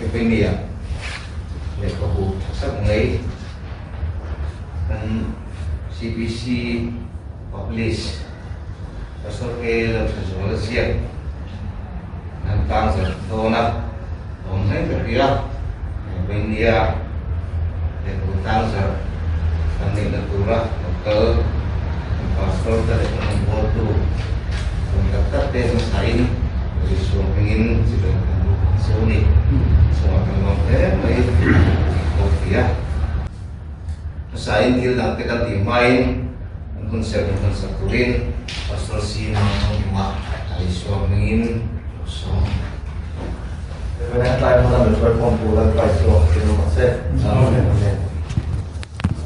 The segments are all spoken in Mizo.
Ephenia lehkhabu tha tak mai kan CBC publish Pastor K Lalthazuala ziak an tang zarh dawn a, awm hle ka hria. Ephenia lehkhabu tang zarh kan neihna tura lo kal kan Pastor te leh kan rawngbawltu awm tak tak te hmasain Isua hmingin chibai kan buk ang che u ni. Chungah kan lawm hle mai tih pawh thei a. Hmasain thil dang te kan tih hmain an hun serh min hawn sak turin Pastor C Mangthangkima Isua hmingin lo sawm. Reverend tlai hmuna min hruai khawm tur a Christ chu a ring ang che. Amen.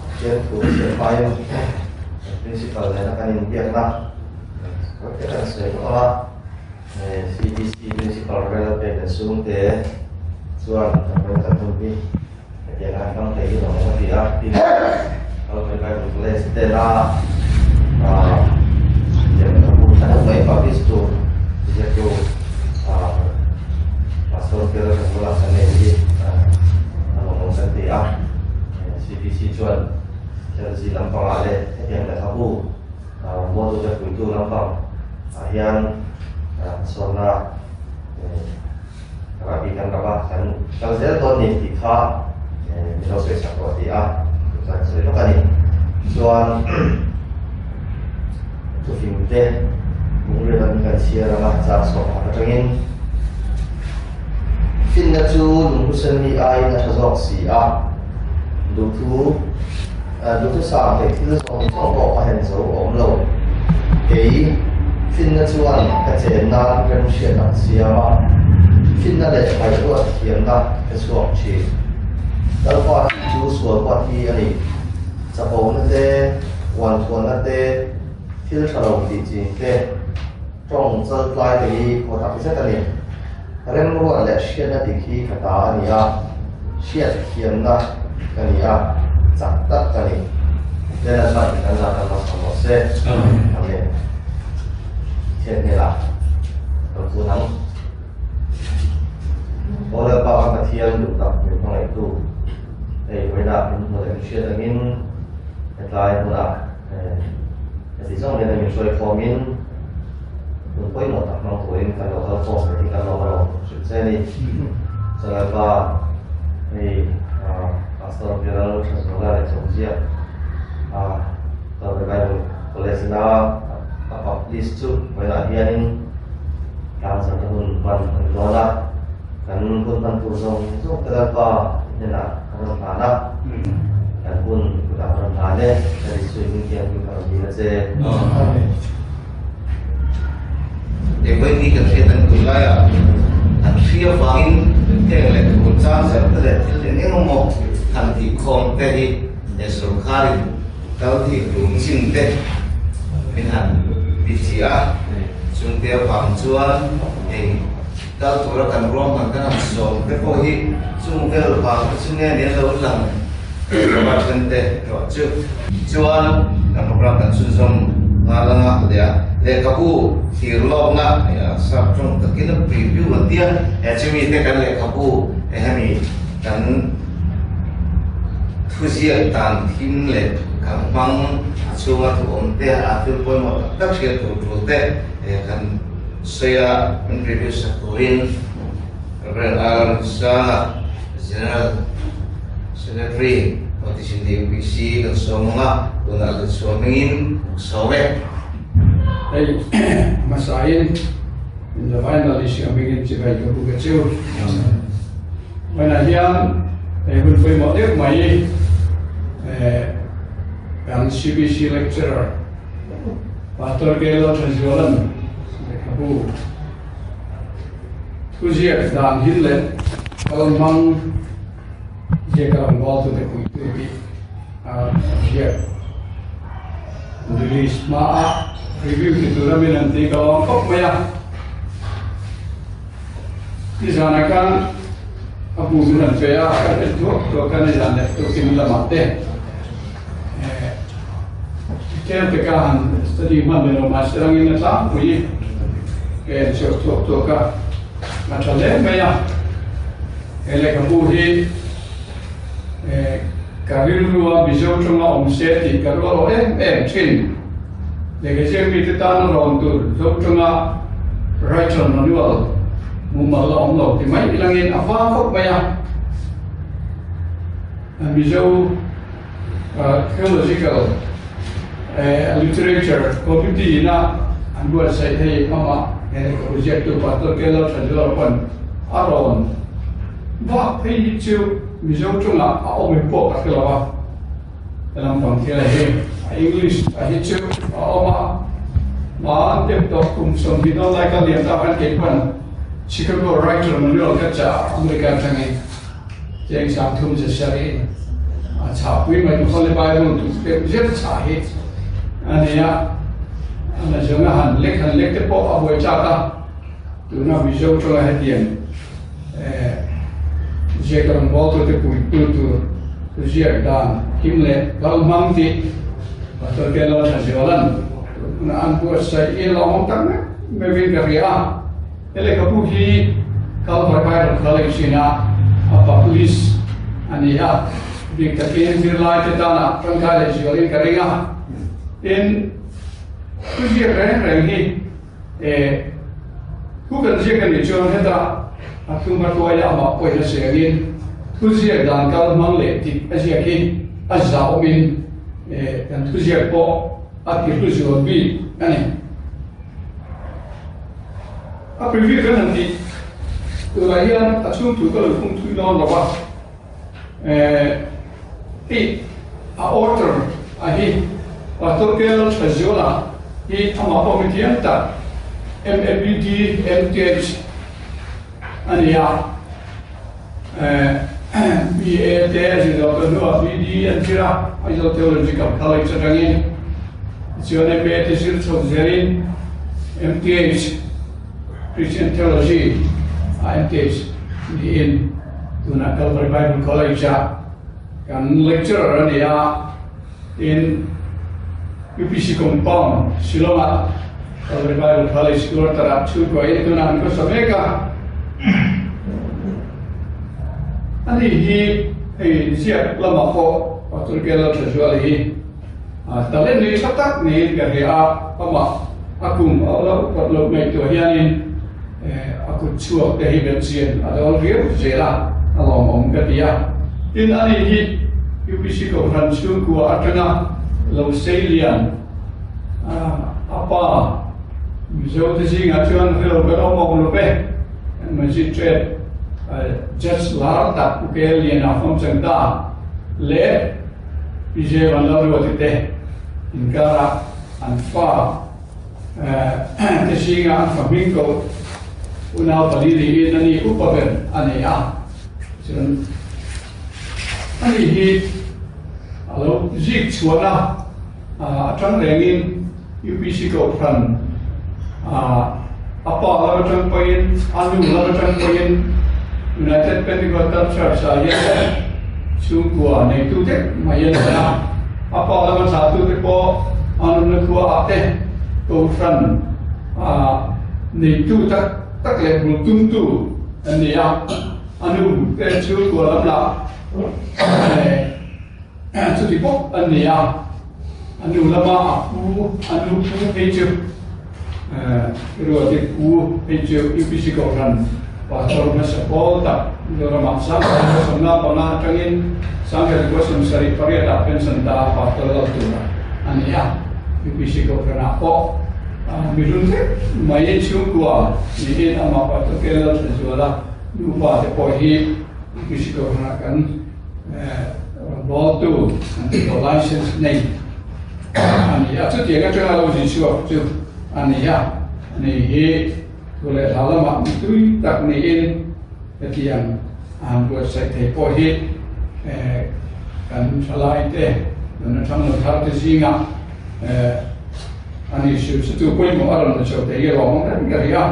Pathian thu a hmain Principal nena kan inbiakna te kan sawi tawh ang a. CBC Principal Rev Pek Sungte chuan kan ram kan hun hi hetiang an hmang thei hi nuam a ti a, tin, Calvary Bible College tena lehkhabu tha deuh mai publish tur ziaktu Pastor Kel Thanmula kan nei hi a lawmawm kan ti a, CBC chuan theology lampangah leh hetiang lehkhabu Mualtute puitu lampang ah hian hmasawnna rahbi kan rap a, kan kal zel dawn ni tih kha min lo sawi sak tawh a ti a, chu chuan ka sawi lawk a ni. Chuan thufing te lungriat an kan chhiar anga chang sawm khat atangin finna chu lunghusen mi aiin a tha zawk si a, duhthu Duhthusam leh thil zawng zawng pawh a hen zo awm lo. Kei, finna chuan ka chen nan remhriat ang siam a, finna leh ngaihruat thiamna ka chhuak thin. Lalpa tih chu sual huat hi a ni. Chapona te, uanthuanna te, thil tha lo tih ching te, tawng chal tlai te hi khaw tak zet a ni. Remruat leh hriatna dik hi ka ta a ni a, hriat thiamna ka ni a, chak tak ka ni. Lena chuan i kan zah kan hmasa rawh se. Amen. Thian hmelah kan kun ang. Aw Lalpa kan Pathian duh tak min hmangaihtu, hei vawiinah min hmu leh min hriat angin hetlai hmunah Heti zawng hian min hruai khawmin hun pawimawh tak hmang turin kan lo kal khawm leh hi kan lawm a lo hrilh che a ni. Chawlaipa hei Pastor Piral Thazuala leh Chawngziak Calvary Bible College ina a publish chu vawiinah hianin tlangzarhna hun hman a ni dawn a, kan hun hman tur zawng zawng te Lalpa hnenah kan rawn hlan a, kan hun kutah kan rawn hlan e, ka Isua i hming hian ka rawn dil a che. Amen. Vawiin kan hriat ang tun laiah an hria vangin heng leh thu chang zel te leh thil eng eng emaw han tih khawm te hi he sorkarin kal thei tur chin te min han ti chi a, chungte avang chuan hei Kal tura kan ruahman kan han sawm te pawh hi chung vel vang te chu nge ni lo lang lo a then te erawh chu. Chuan kan program kan chhunzawm nghal anga leh a lehkhabu thlir lawkna sap tawng takin a preview an tia he chumi te kan lehkhabu hemi kan thuziak dan thim leh kan hmang a chhunga thu awm te a thil pawimawh tak tak hriat tur tul te kan Saia min review sak turin Rev. R. Sanga, General Secretary, Notice in the UPC kan sawm ang a, tunah kan sawm hmingin kan sawm e. Hei hmasain in the final issue hmingin chibai ka bu ka chu. Vawiinah hian hei hun pawimawh deuh mai kan CBC lecturer Pastor Gaylord Thanzuala'n lehkhabu thuziak dan hil leh kalhmang ziaka rawngbawltute puitu tih a ziak release hmaa review ti tura min an ti ka lawm khawp mai a. Nizanah khan a bu min rawn pe a, ka en thuak thuak a nizan leh tukin lamah te. Tlem te ka han study hman ve lo mahse rangin a tlangpui ka en chhuak thuak thuak a, a tha hle mai a. He lehkhabu hi ka rilrua Mizo tawnga awm se tih ka rual aw em em thin. Lehkha ziak mite tana rawn tur Zo tawnga Writer Manual mumal la awm lo ti mai ilangin a vang khawp mai a. Mizo Theological Literature Committee ina an buatsaih hei amah he lehkhabu ziaktu Pastor K. Lalthanzuala pawn a rawn vak phei hi chu Mizo tawngah a awm em pawh ka hre lo a, ka lampang thil a hi a English a hi chu a awm a, hma deuh tawh kum 20 dawn lai ka liam ta khan kei pawn Chicago Writer Manual ka chah America atangin. Cheng sang thum ze sarih a chhahpui mai chu Holy Bible tu deuh zet chhah hi a ni a, a na zawng a han lek han lek te pawh a buai chak a, tuna Mizo tawng a hetiang eh ziak rawngbawltu te puitu tur ziak dan him leh kal hmang tih Pastor Ken Lalthazuala'n tuna an buatsaih i lawmawm tak meuh meuhin ka hria a. He lehkhabu hi Calvary Bible College ina a publish a ni a, bik takin zirlaite tana tangkai leh zualin ka ring a. Tin, thu ziak reng reng hi eh thu kan ziak a nih chuan heta a thu hmatuaia amah pawhin a sengin thu ziak dan kal hmang leh dik a ziak hi a zaumin eh kan thu ziak pawh a ti hlu zual bik a ni. A preview kan han tih turah hian a chhung thu ka lo khung thui dawn lo a, hei a author a hi Pastor KL Thazuala hi amah pawh mi thiam tak MABD MTH a ni a, BA te a zir zawh tawh hnuah BD an zir a, Aizawl Theological College atangin tichuan MA te zir chho zelin MTH Christian Theology ah MTH niin tunah Calvary Bible College ah kan lecturer a ni a, tin UPC compound Shillong ah Calvary Bible College quarter ah chhungkuain tunah an khawsa mek a. Ani hi hei ziak lamah pawh Pastor K. Lalthazuala hi talent nei tha tak niin ka hria a, amah a kum a lo upat loh ngaihtuah hianin a kut chhuak te hi belhchian a dawl riau zel a, a lawmawm ka ti a. Tin, ani hi UPC Kohhran chhungkua atanga lo sei lian a pa Mizo te zingah chuan hrelo kan awm awm lo ve, kan magistrate judge lar tak Pu K. Liana Famchangta leh Pi J. Vanlalruati te inkara an fa te zinga an fa hming koh unau pali niin a ni upa ber a nei a. Chuan ani hi a lo zik chhuahna atang rengin UPC Kohhran a pa lam atang pawhin a nu lam atang pawhin United Pentecostal Church ah hian chhungkua neitu vek mai a ni a. A pa lama thlahtute pawh a nunna khua ah te Kohhran neitu tak tak leh bul tumtu an ni a. A nu te chhungkua lam lah Chuti bawk an ni a, a nu lama a pu, a nu pu phei chu Ruati pu phei chu UPC Kohhran Pastor hmasa pawl tak Mizoramah 1975 atangin 1978 ah pension ta a Pastor lal tur a ni a, UPC Kohhranah pawh mihlun vek mai chhungkua niin amah Pastor K. Lalthazuala nupa te pawh hi UPC Kohhranah kan Rawngbawltu an ti tawh license nei a ni a, chutiang atanga lo zin chhuak chu a ni a, ani hi thu leh hla lamah mi tui tak niin hetiang a han buatsaih thei pawh hi kan thalai te nuna thang lo thar te zingah ani hrilh hretu pawimawh a rawn la chho thei hi a lawmawm reng ka ri a,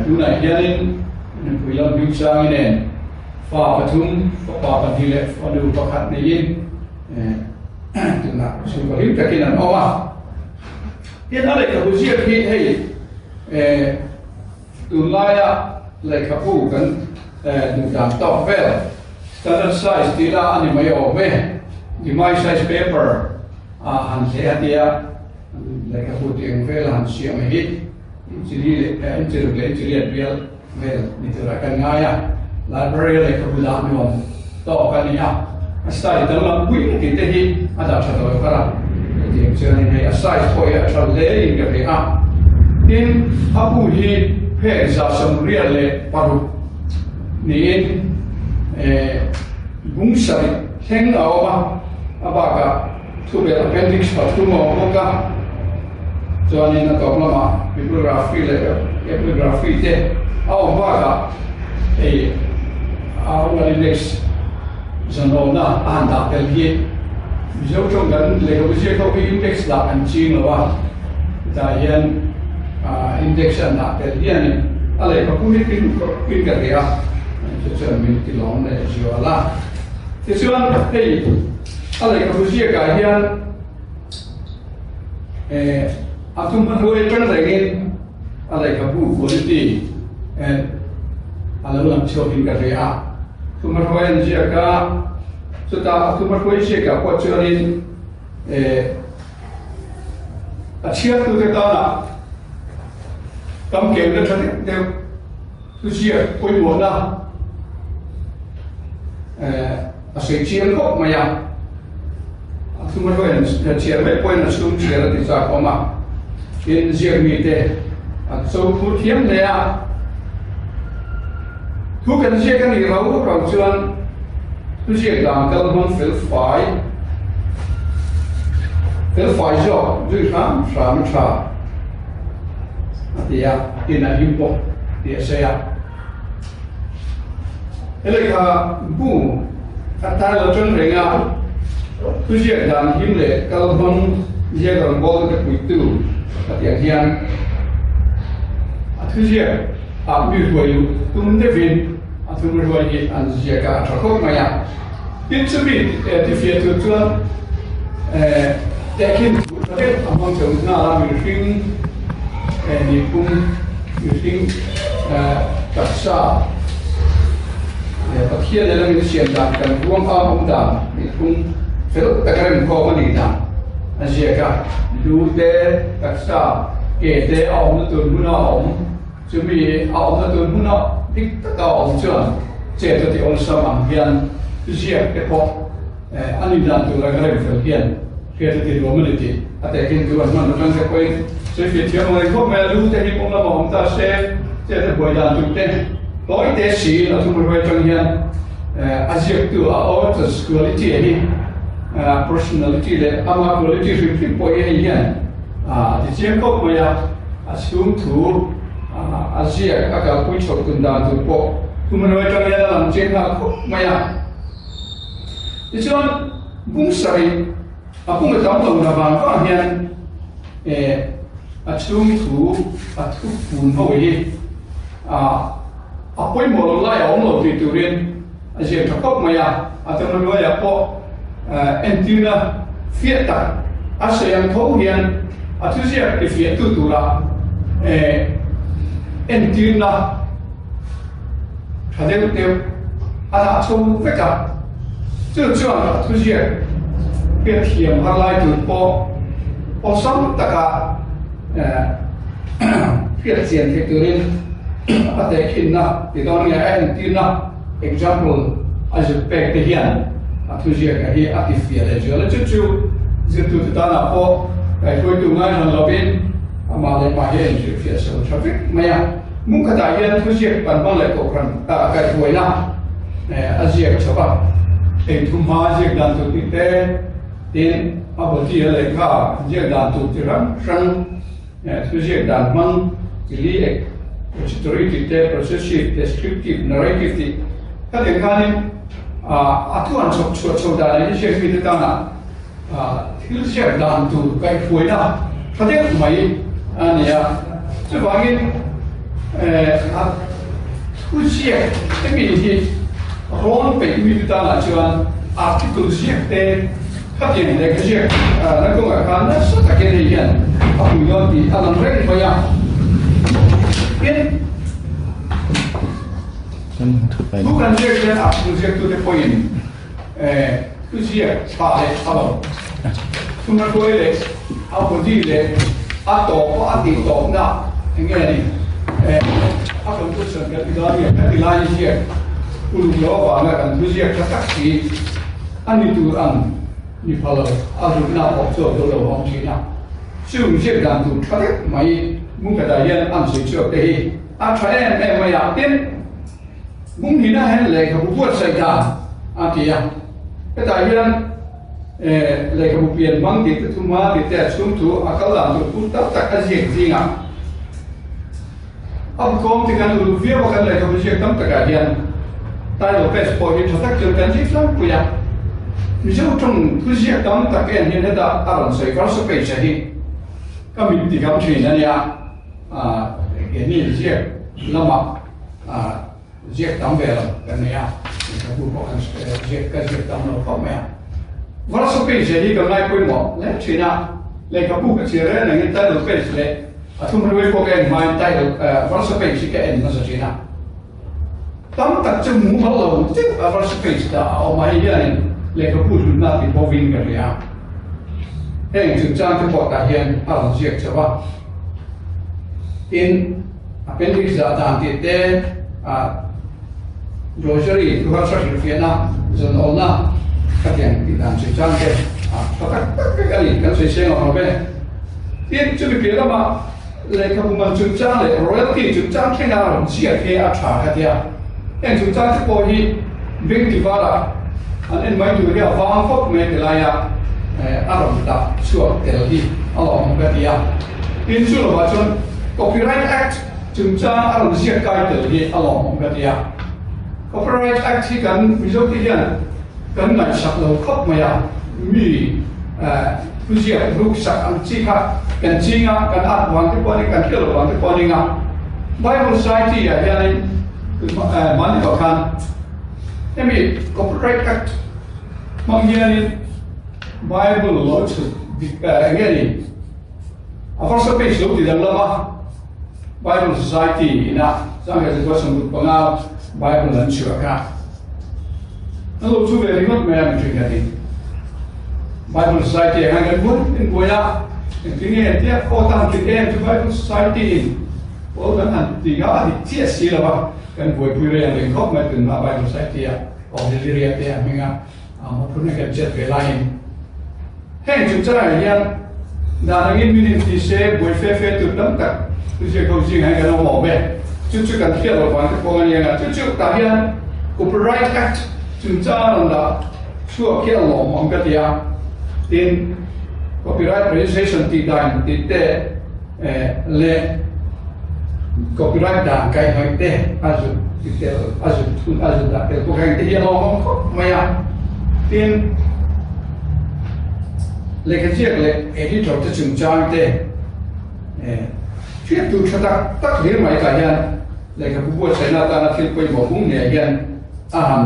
tunah hianin nupui lam hmingchangin nen Fa pathum, fapa pahnih leh fanu pakhat neiin tunah chhungkaw hlim takin an awm a. Tin, a lehkhabu ziak hi hei tunlaia lehkhabu kan Duh dan tawk vel standard size tih la a ni mai awm e. Dimai size paper a han hle a tia lehkhabu tih ang vel a han siam a hi inch li leh inch ruk leh inch riat bial vel ni turah kan ngai a. Library a lehkhabu dah nuam tawk a ni a, a style danglam pui tih te hi a dah tha lo kar a. Hetiang chuanin hei a size pawh hi a tha hle in ka hria a. Tin, a bu hi phek 186 niin bung sarih thleng a awm a, a bakah thubelh appendix pathum a awm bawk a. Chuanin a tawp lamah bibliography leh epigraphy te a awm bakah hei Arungal Index zanawna a han dah tel hi Mizo tawng kan lehkhabu ziak ho hi index dah kan ching lo a, hetah hian index an dah tel hianin a lehkhabu hi pin pin ka ri a, chu chuan min ti lawm leh zual a. Tichuan hei a lehkhabu ziakah hian Eh, a tum hmanrua atang rengin a lehkhabu quality eh, a lo lang chhuakin ka hria a. Tum hmanrua en ziak a, chutah a tum hmanrua ziakah pawh chuanin eh, a chhiartute tana kam keuhna tha deuh deuh thuziak pawimawhna eh, A sawi chiang khawp mai a, a thum atawhin chhiar mai pawhin a chhung chhiar a ti chak awm a, tin ziak mite an cho phur thiam hle a, thu kan ziak a nih rau rau chuan thu ziak dan kal hmang fel fai fel fai zawk zui hram hram a tha a ti a, tin a him bawk tih a sawi a. He lehkha bu a tar lo ṭang reng a, thuziak dan him leh kal hmang ziak rawngbawltute puitu a tih ang hian a thuziak ah mi hruai luh tum deuhin a thumhruai hi an ziak a, a ṭha khawp mai a. Tin, chumi tifiah tur chuan tehkhin thu ṭha deuh a hmang chho nghal a, mihring nihphung, mihring taksa Pathian nen a min siam dan, kan ruang a awm dan, nihphung fel taka remkhawm a nih dan a ziak a. Lu te, taksa, ke te a awmna tur hmuna a awm. Chumi a awmna tur hmuna dik taka a awm chuan chet a ti awlsam ang hian ziak te pawh a ni dan tur anga rem fel hian hriat a ti nuam a ni tih a tehkhin chu an hman atang te pawhin sawifiah thiam ang reng khawp mai a, lu te hi pawm lama awm ta se chet a buai dan tur te tawi te siin a thumhruai atang hian a ziaktu a author's quality hi personality leh ama quality hrim hrim pawh hi hei hian a ti chiang khawp mai a. A chhung thu a ziak a kalpui chhoh tun dan tur pawh thuhmanruai atang hian a lang chiang nghal khawp mai a. Tichuan, bung sarih a pung a tam lo na vang vang hian a chhung thu a thu fun ho hi a pawimawh lo lai a awm lo tih turin a ziak tha khawp mai a. A thuhmanruaiah pawh entirna fiah tak a sawi ang tho hian a thuziak ti fiahtu tura entirna tha deuh deuh a dah chho vek a. Chu chuan a thuziak hriat thiam har lai tur pawh awlsam taka hriat chian theih turin a tehkhinna ti dawn nge a entirna Example, a zir pek te hian a thuziak a hi a ti fiah leh zual a, chu chu zirtute tanah pawh kaihruaitu ngai hran lovin amah leh mah hi a inzirfiah so tha vek mai a. Hmun khatah hian thuziak pan hmang leh kohhran kaihruaina a ziak chho a, engthum hma a ziak dan tur tih te, tin a body a lehkha ziak dan tur chi hrang hrang, Thuziak dan hmang chi li expository tih te, processive, descriptive, narrative tih khatiang khanin a thu an chhawp chhuah chho dan leh ziak mite tana thil ziak dan tur kaihhruaina tha deuh mai a ni a. Chuvangin a thuziak hemi hi rawn peih mite tanah chuan article ziak te, Khatiang lehkha ziak na kawngah khan nasa takin hei hian a pui dawn tih a lang reng mai a. Tin, Thu kan ziak hian a thu ziaktute pawhin thu ziak tha leh tha lo, thunghatuai leh a body leh a tawp a tih tawpna eng nge ni a conclusion kan ti dawn nge kan ti lai ziak uluk loh avanga kan thu ziak tha tak si a ni tur ang ni pha lo a hlutna pawh chuak zo lo a awm thin a. Chung ziak dan tur tha deuh mai Mukata hian an sawi chhuak te hi a tha em em mai a, tin Bunghnihna hian lehkhabu buatsaih dan a ti a, hetah hian lehkhabu pian hmang tih te thuma tih te a chhung thu a kal dan tur phur tak tak a ziak zingah a bukawm te kan uluk viau a, kan lehkhabu ziak tam takah hian title page pawh hi tha tak chuan kan ziak tlangpui a, Mizo tawng thuziak tam tak en hian hetah a rawn sawi verse page a hi ka mit ti kam thin a nia, keini ziak lamah ziak tam ve lo kan nei a, lehkhabu pawh kan ziak ka ziak tam lo khawp mai a. Verse page hi ka ngai pawimawh hle thin a, lehkhabu ka chhiar reng rengin title page leh a thumhnuai pawh ka en hmain title verse page hi ka en hmasa thin a. Tam tak chu mumal lo deuh a verse page dah a awm a, hei hianin lehkhabu hlutna ti bovin ka hria. Heng chungchang te pawh tah hian a rawn ziak chauh a. Tin, appendix dah dan tih te, glossary thu harsa hrilhfiahna, zawnawlna khatiang tih dan chungchang te a tha tak tak vek a ni, kan sawi seng awm lo ve. Tin, chumi piah lamah lehkhabu man chungchang leh royalty chungchang thlenga rawn ziak hi a tha ka tia. Heng chungchang te pawh hi Bank Divar-ah an en mai tur hi a vang khawp mai ti laia a rawn dah chhuak tel hi a lawmawm ka ti a. Tin, chu lovah chuan Copyright Act chungchang a rawn ziak kai tel hi a lawmawm ka ti a. Copyright Act hi kan Mizote hian kan ngaihsak lo khawp mai a, mi thuziak ruksak ang chi kha kan ching a, kan at vang te pawh a ni, kan hriat loh vang te pawh a ni nga. Bible Society ah hianin mahni tawh khan hemi Copyright Act hmang hianin Bible lo chhut dik eng nge ni a first page lo ti dang lama Bible Society ina 1965 Bible an chhuah kha an lo chu ve ringawt mai a mi ṭhenkhat in Bible Society ah khan kan buai kan buai a engtinge tia aw tan ṭhi em chu Bible Society in pawl kan han ti nga a dik chiah si lo a kan buaipui reng reng khawp mai tunah Bible Society ah auxiliary te a hming a mawhphurhna kan chet ve laiin heng chungchangah hian dan angin min inti se buai fe fe tur tam tak thuziak ho zingah hian kan awm awm e. Chu chu kan hriat loh vang te pawh a ni ang a, chu chu tah hian Copyright Act chungchang a rawn dah chhuak hi a lawm awm ka ti a, tin Copyright Registration tih dan tih te leh Copyright dan kaihhnawih te a zut ti tel a zut thun a zut dah tel bawk heng te hi a lawm awm khawp mai a, tin lehkhaziak leh editor te chungchang te hriat tur tha tak tak hlir mai tah hian lehkhabu buatsaihna atana thil pawimawh hung hneh hian a han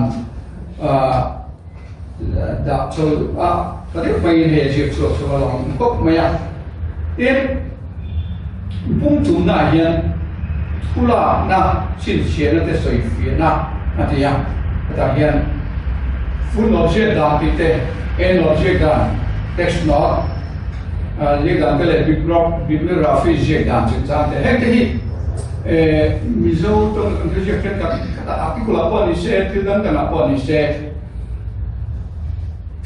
dah chho a ta deuh maiin hei a ziak chhuak chho a lawm khawp mai a. Tin, bung tumnaah hian thulakna chhinchhiahna te sawifiahna a ti a, hetah hian full note ziak dan tih te, end note ziak dan, text note ziak dan te leh bibliography ziak dan chungchang te heng te hi Mizo tawng kan thil ziak thenkhat khatah article ah pawh ni se, thil dang dangah pawh ni se,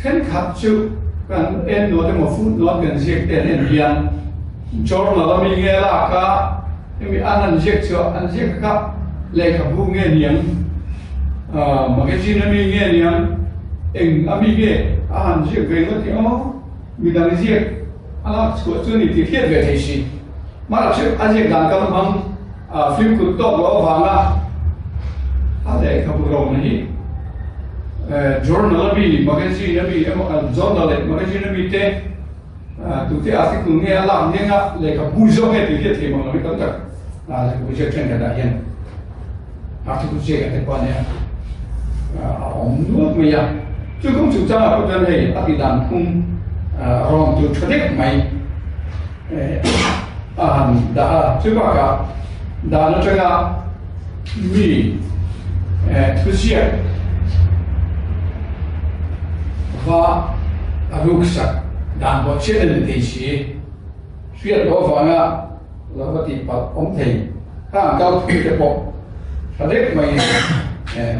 Thenkhat chu kan en note emaw foot note kan ziak te an en hian journal a mi nge lak a hemi an han ziak chhuah an ziak kha lehkhabu nge niang magazine a mi nge niang eng a mi nge a han ziak ve ngawt hi aw midang ziak a lak chhuah chu a ni tih hriat ve thei si mahse chu a ziak dan kal hmang Fimkhur tawk loh avanga a lehkhabu rawng hi journal a mi, magazine a mi emaw journal leh magazine a mi te tute article nge a lak ngenga lehkhabu zawk nge tih hriat thei mang lo hi tam tak lehkhabu ziak thenkhatah hian article ziak te pawh a nia a awm nual mai a. Chu kawng chungchangah pawh chuan hei a tihdan phung rawn tur tha deuh mai. A han dah a, chu bakah dan atanga mi Thuziak va a ruksak dan pawh chiah a ni thei si. Hriat loh avanga lo va tih palh awm thei khang kal thu te pawh tha deuh maiin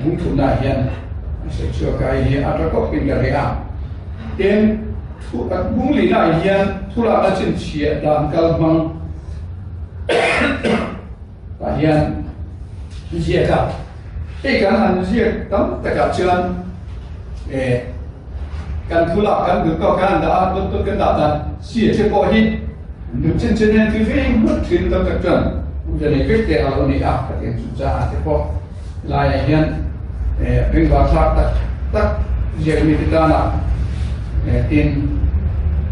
lungthumna ah hian a sawi chhuak a, hei hi a tha khawpin ka ring a. Tin, thu bunglina ah hian thulakna chhinchhiah dan kal hmang tah hian ziak a, hei kan han ziak tam takah chuan eh kan thu lak kan duh tawk kan dah a dawt dawt kan dah dan si a che pawh hi duh chen chen hian thil veng hmut thin tam tak chuan awmze nei vek te a lo ni a ka tiang chung changah te pawh laiah hian eh bengvar thlak tak tak ziak mi te tana eh tin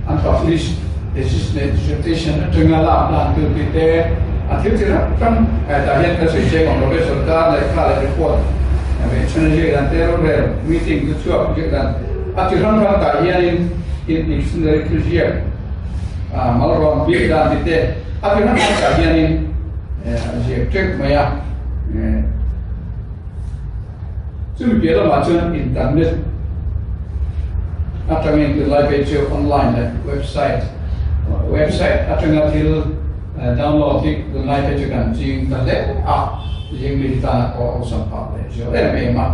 an publish thesis leh dissertation atanga lak dan tur tih te a thil chi hrang hrang tah hian ka sawi chiang awm lo ve sorkar lehkha leh report ve chhan a ziak dan te rorel meeting chu chhuak ziak dan a chi hrang hrang tah hianin tin dictionary thu ziak malrawn bik dan tih te a chi hrang hrang tah hianin a ziak teuh mai a Chumi piah lamah chuan internet atangin tunlai phei chu online leh website website atanga thil download hi tunlai phei chu kan ching ta hle a, zing mi tana pawh a awlsam phah leh zual em em a,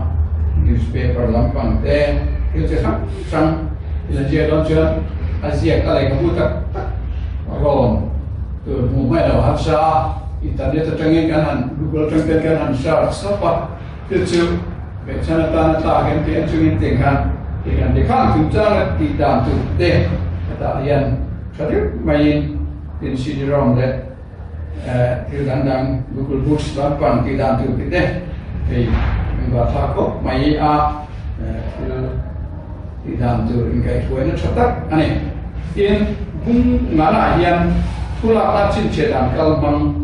newspaper lampang te thil chi hrang hrang thil an ziak dawn chuan a ziak a lehkhabu tak tak rawn tur hmuh hmaih lo harsa a, internet atangin kan han google atang ten kan han search sap a. Chu chu behchhan atana tlak em tih an chungin tih khan tih kan ti khang chung changa tih dan tur te hetah hian tha deuh maiin tin CD-ROM leh thil dang dang Google Books lampang tih dan tur tih te hei min va thlak khawp mai a thil tih dan tur inkaihhruaina tha tak a ni. Tin, bung nganah hian thulakna chhinchhiah dan kal hmang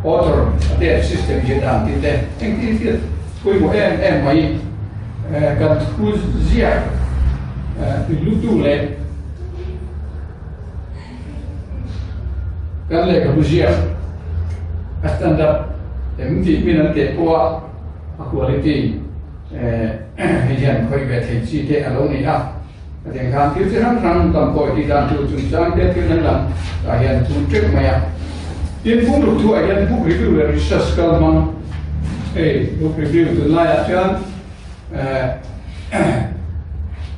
Author a te system zir dan tih te engtin thil pawimawh em em mai kan thu ziak lutu leh kan lehkhabu ziak a standard em tih min an teh pawh a a quality hei hian khawih ve thei chi te a lo ni a. Hetiang khan thil chi hrang hrang damdawi tih dan tur chungchang te thil dang dang tah hian thu teuh mai a. Tin, pumruk thu ah hian book review leh research kal hmang hei book review tunlaiah chuan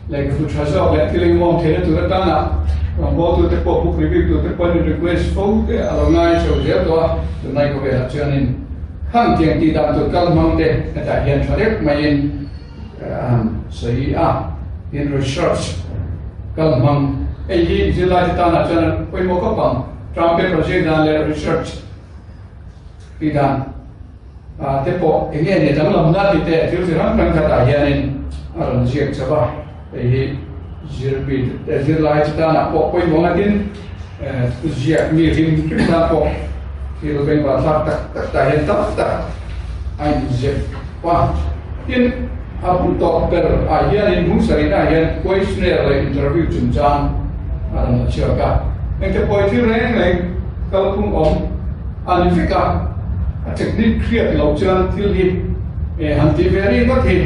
lehkhabu tha zawk leh thil engmawm theihna tur atana rawngbawltu te pawh book review tur te pawhin request fo te a lo ngai chho zel tawh a, tunlai khawvelah chuanin khang tiang tih dan tur kal hmang te hetah hian tha deuh maiin An sawi a, tin research kal hmang hei hi zirlai te tanah chuan a pawimawh khawp ang. Term paper zir dan leh research tih dan te pawh eng nge nia danglamna tih te thil chi hrang hrang khatah hianin a rawn ziak chauh a, hei hi zirmi te zirlai te tanah pawh pawimawh ang a, tin ziak mi rim hrim tan pawh thil bengvar thlak tak tak tah hian tam tak a inziak Pa, tin, a bul tawp ber ah hianin hung sarihna ah hian questionnaire leh interview chungchang a rawn la chhuak a. Engte pawh hi thil reng reng kalphung awm a ni vek a, a technique hriat loh chuan thil hi han tih ve ringawt hi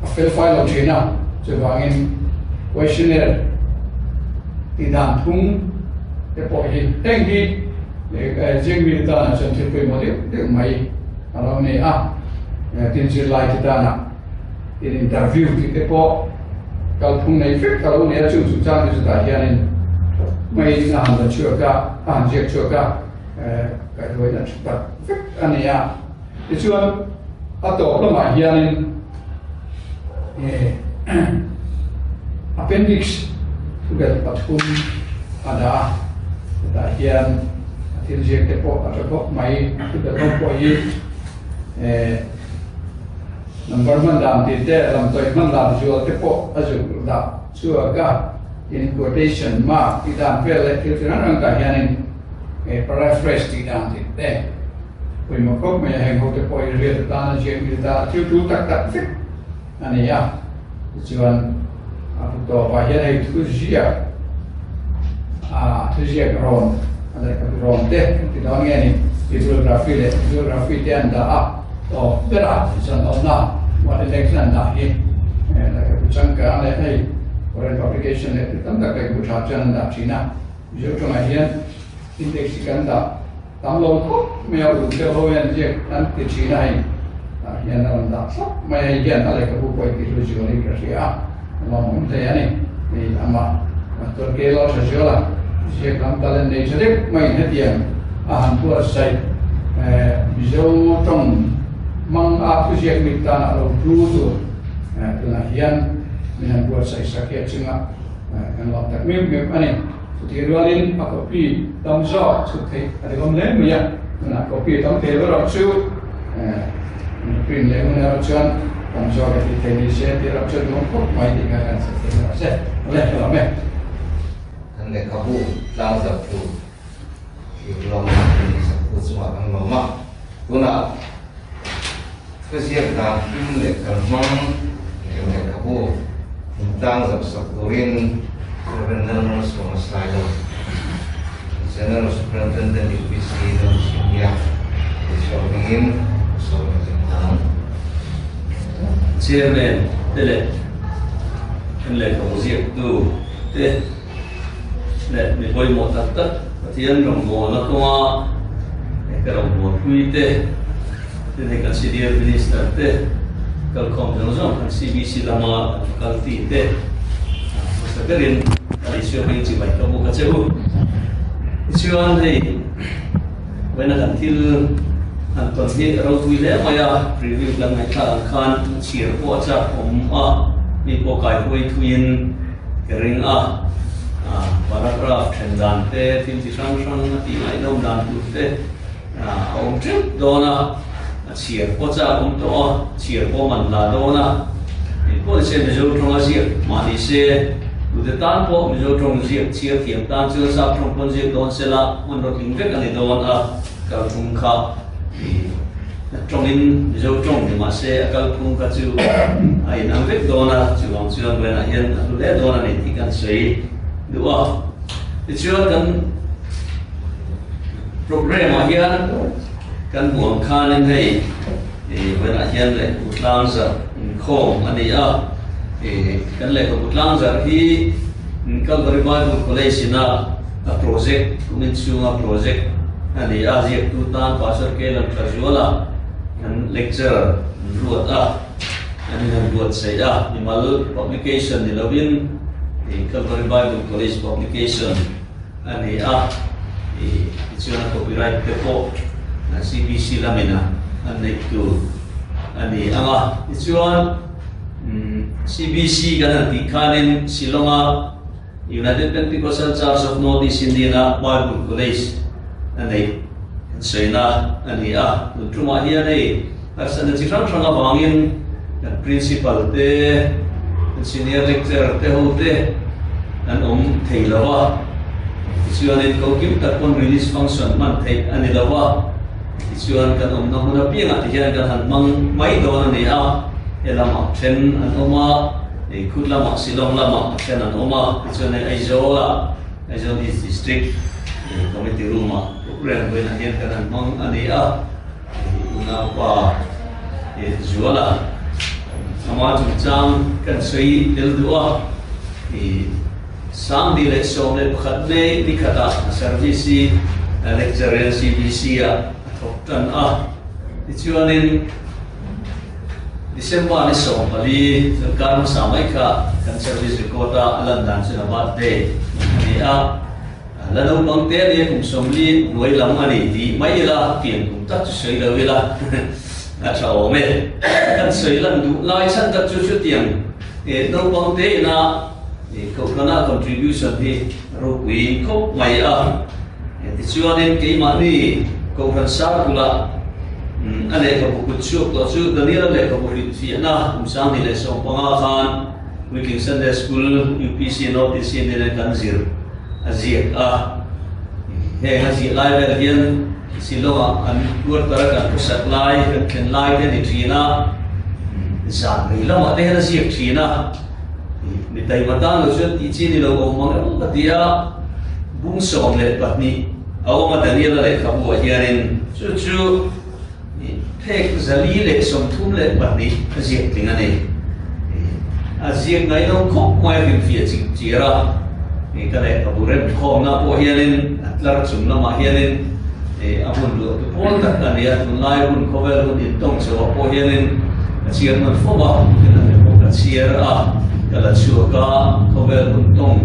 a felfai lo thin a, chuvangin questionnaire tih dan phung te pawh hi heng hi Zingmi tana chuan thil pawimawh deuh deuh mai a lo ni a, tin zirlai te tana in interview tih te pawh kalphung nei vek a lo ni a, chung chungchang te chutah hianin mai a han la chhuak a, a han ziak chhuak a, kaihhruaina tha tak vek a ni a. Tichuan a tawp lamah hianin appendix thubelh pathum a dah a, hetah hian a thil ziak te pawh a tha khawp mai, thubelh ho pawh hi number hman dan tih te lamtawih hman dan zual te pawh a zuk dah chhuak a, in quotation mark tih dan vel leh thil chi hrang hrang tah hianin paraphrase tih dan tih te. Pawimawh khawp mai a, heng ho te pawh hi riat atana ziak mil ta thil tul tak tak vek a ni a, tichuan a bu tawpah hian hei thuziak ah thuziak rawn. A lehkhabu rawng te an ti dawn nge ni, bibliography leh geography te an dah a, tawp berah zan awmna what index an dah hi lehkhabu changkang leh hei foreign publication leh thil tam tak lehkhabu tha chuan an dah thin a. Mizo tawngah hian index hi kan dah tam lo khawp mai a, uluk deuh ho hian ziak an ti thin a hei tah hian a rawn dah thlap mai a, hei hian a lehkhabu pawh i tihlu zualin ka hria a, a lawmawm hle a ni. Hei amah Pastor K Lalthazuala ziak lam talent nei tha deuh maiin hetiang a han buatsaih Mizo tawng hmang a thuziak mit tan a lo hlu tur tunah hian min han buatsaih sak hi a chungah kan lawm tak meuh meuh a ni. Chutih rualin a copy tam zawk chhut theih a ri awm hle mai a, tunah copy tam thei lo erawh chu print leh hun erawh chuan tam zawk a tih theih ni se tih erawh chu a duhawm khawp mai tih kha kan sawi thei erawh se. Awle, ka lawm e. Kan lehkhabu tlangzarh tu thirlawm tih saktu chungah kan lawm a, tunah thuziak dan hlim leh kalhmang leh lehkhabu intlangzarh sak turin Rev. Lalmalsawma Sailo, General Superintendent UPC Lalchhimia tihchhuak dingin a sawi leh leh ang. Chairman te leh kan lehkhabu ziaktu te leh mi pawimawh tak tak Pathian rawngbawlna kawnga ka rawngbawlpui te, tin hei kan Senior Minister te, kalkhawm zawng zawng kan CBC lama kan faculty te hmasa berin a Isua hming chibai ka buk a che u. Tichuan hei vawiina kan thil han tawn hi ropui hle mai a, review kan ngaihthlak ang khan chhiar pawh a chak awm a, mi pawh kaihuai thuiin ka ring a, paragraph then dan te, thil chi hrang hrang a tih ngaihnawm dan tur te a awm teuh dawn a, a chhiar pawh chak awm tawh a, chhiar pawh man la dawn a, engpawh ni se Mizo tawng a ziak mah ni se, tute tan pawh Mizo tawng ziak chhiar thiam tan chuan sap tawng pawn ziak dawn se la, hmanraw tling vek a ni dawn a, kalphung kha i tawngin Mizo tawng ni mah se a kalphung kha chu a inang vek dawn a, chuvang chuan vawiinah hian a hlu hle dawn a ni tih kan sawi duh a. Tichuan kan programme ah hian kan hmuh ang khanin hei vawiinah hian lehkhabu tlangzarh inkhawm a ni a, kan lehkhabu tlangzarh hi Calvary Bible College ina a project kumin chhunga project a ni a, ziaktu tan Pastor K Lamthazuala an lecturer an ruat a, an in an buatsaih a, mimal publication ni lovin Calvary Bible College publication a ni a, tichuan a copyright te pawh CBC lamina an neih tur a ni ang a, tichuan CBC kan han tih khanin Shillong-a United Pentecostal Church of North East Indian-a Bible College a neih kan sawina a ni a. Tun tumah hian hei harsatna chi hrang hrang avangin kan Principal te, kan Senior Lecturer te ho te an awm thei lo a. Tichuanin kokim tak pawn release function hman theih a ni lo a. Tichuan kan awmna hmun apiangah ti hian kan han hmang mai dawn a ni a. He lamah then an awm a. Hei khut lamah Shillong lamah a then an awm a, tichuan hei Aizawl-ah Aizawl East District Committee Room-ah programme vawiinah hian kan han hmang a ni a, hei unaupa Zuala ama chungchang kan sawi tel duh a, hei 2011 May ni khatah a service hi lecturer CBC-ah a thawk tan a, tichuanin December ni 14 sorkar hmasa mai kha kan service record a a lan dan chuan a birthday a ni a, la naupang te a nia kum 40 hnuai lam a ni tih mai ila pian kum tak chu sawi lo ila a tha awm e. Kan sawi lan duh lai chhan tak chu chutiang naupang te ina kohhrana contribution hi ropui khawp mai a. Tichuanin keimahni Kohhran Sarkula a lehkhabu kut chhuak tawh chu Daniel-a lehkhabu hrilhfiahna kum 2015 khan Weekly Sunday School UPC North East Indian kan zir a ziak a. Heng a ziah lai vel hian Shillong-ah kan quarter-a kan khawsak lai, kan thlen lai te a ni thin a, zan rei lamah te hian a ziak thin a. Mi taima tan lo chuan tih chi ni lo awm ang em ka ti a. Bung 12 a awm a Daniela lehkhabu ah hianin chu chu phek 432 a ziak tling a ni. A ziak ngaihno khawp mai a hrilhfiah chik chiar a, ka lehkhabu remkhawmna pawh hianin a tlar chung lamah hianin a hmun luah tu pawl tak a ni a, tunlai hun khawvel hun intawng chhoah pawh hianin ka chhiar hman fo a, ka chhiar a, ka la chhuak a, khawvel hun tawng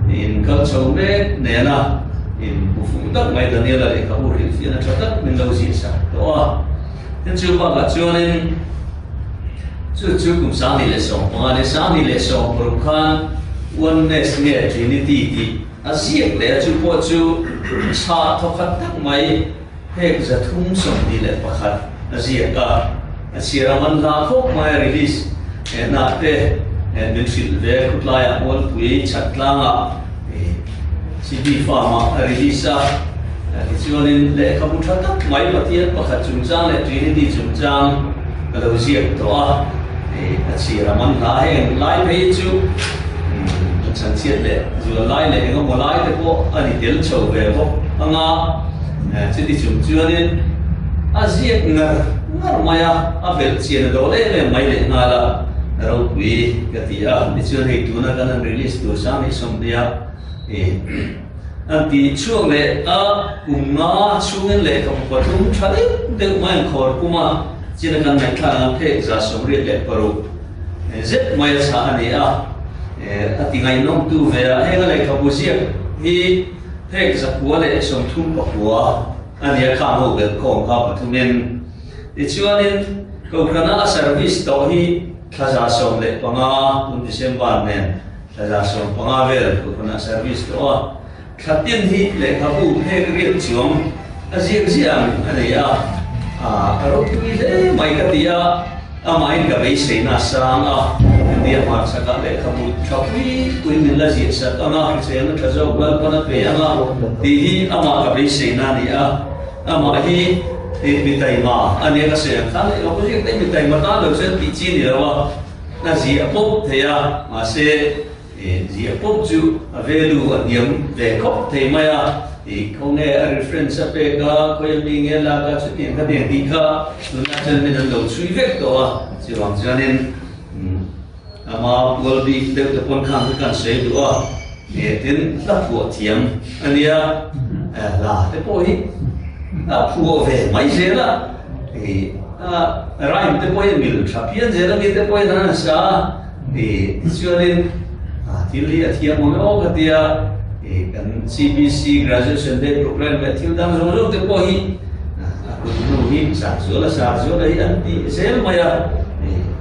inkal chho mek nena in hmu fuh tak mai Daniela lehkhabu hrilhfiahna tha tak min lo ziah sak tawh a. Tin chu bakah chuanin chu chu kum 2015 leh 2016 khan Oneness nge Trinity tih a ziak leh a, chu pawh chu chhah thawkhat tak mai hek 321 a ziak a, a chhiar a man hla khawp mai a release hnah te min hrilh ve khutlaiah Mualpui Chhattlangah CD farm-ah a release a, tichuanin lehkhabu tha tak mai Pathian pakhat chungchang leh Trinity chungchang ka lo ziak tawh a, a chhiar a man hla heng lai phei chu chhanchhiat leh zual lai leh eng emaw lai te pawh a ni tel chho ve bawk ang a, chuti chung chuanin a ziak ngar ngar mai a, a belh chian a dawl em em mai leh nghal a, ropui ka ti a, tichuan hei tuna kan han release tur sang ni sawmhnih a. An ti chhuak leh a, kum nga chhungin lehkhabu pathum tha deuh deuh mai an khawr pum a, china kan ngaihthlak ang phek 86 zet mai a chhah a ni a, a ti ngaihnawmtu ve a, heng a lehkhabu ziak hi phek 939 a ni a, khang ho belhkhawm kha pathumin. Tichuanin Kohhrana a service tawh hi thla 15 tun December nen Thla 15 vel kohhranah service tawh a, thla tin hi lehkhabu phek riat chuang a ziak ziah ang a nei a, a ropui hle mai ka ti a, amahin ka beiseina a sang a, India hmarchhakah lehkhabu tha pui pui min la ziah sak ang a, hriselna tha zawk Lalpan a pe ang a tih hi amah ka beiseina a ni a, amah hi mi taima a nia ka sawi ang khan lehkhabu ziak te mi taima tan lo chuan tih chi a ni lo a. A ziah pawp thei a, mahse ziah pawp chu a value a hniam ve khawp thei mai a, i khawnge a reference a pek a, khawi ami nge lak a, chutiang khatiang tih kha tunah chuan min an lo chhui vek tawh a, chuvang chuanin ama pual bik deuh te pawn khan kha kan sawi duh a, tin hla phuah thiam a nia, hla te pawh hi a phuah ve mai zel a. Rhyme te pawhin mil tha phian zel a mi te pawhin an sa a, tichuanin thil hi a thiam awm e aw ka tia, kan CBC graduation day program leh thil dang zawng zawng te pawh hi a kut hnu hi sar zual a sar zual a hi an ti zel mai a,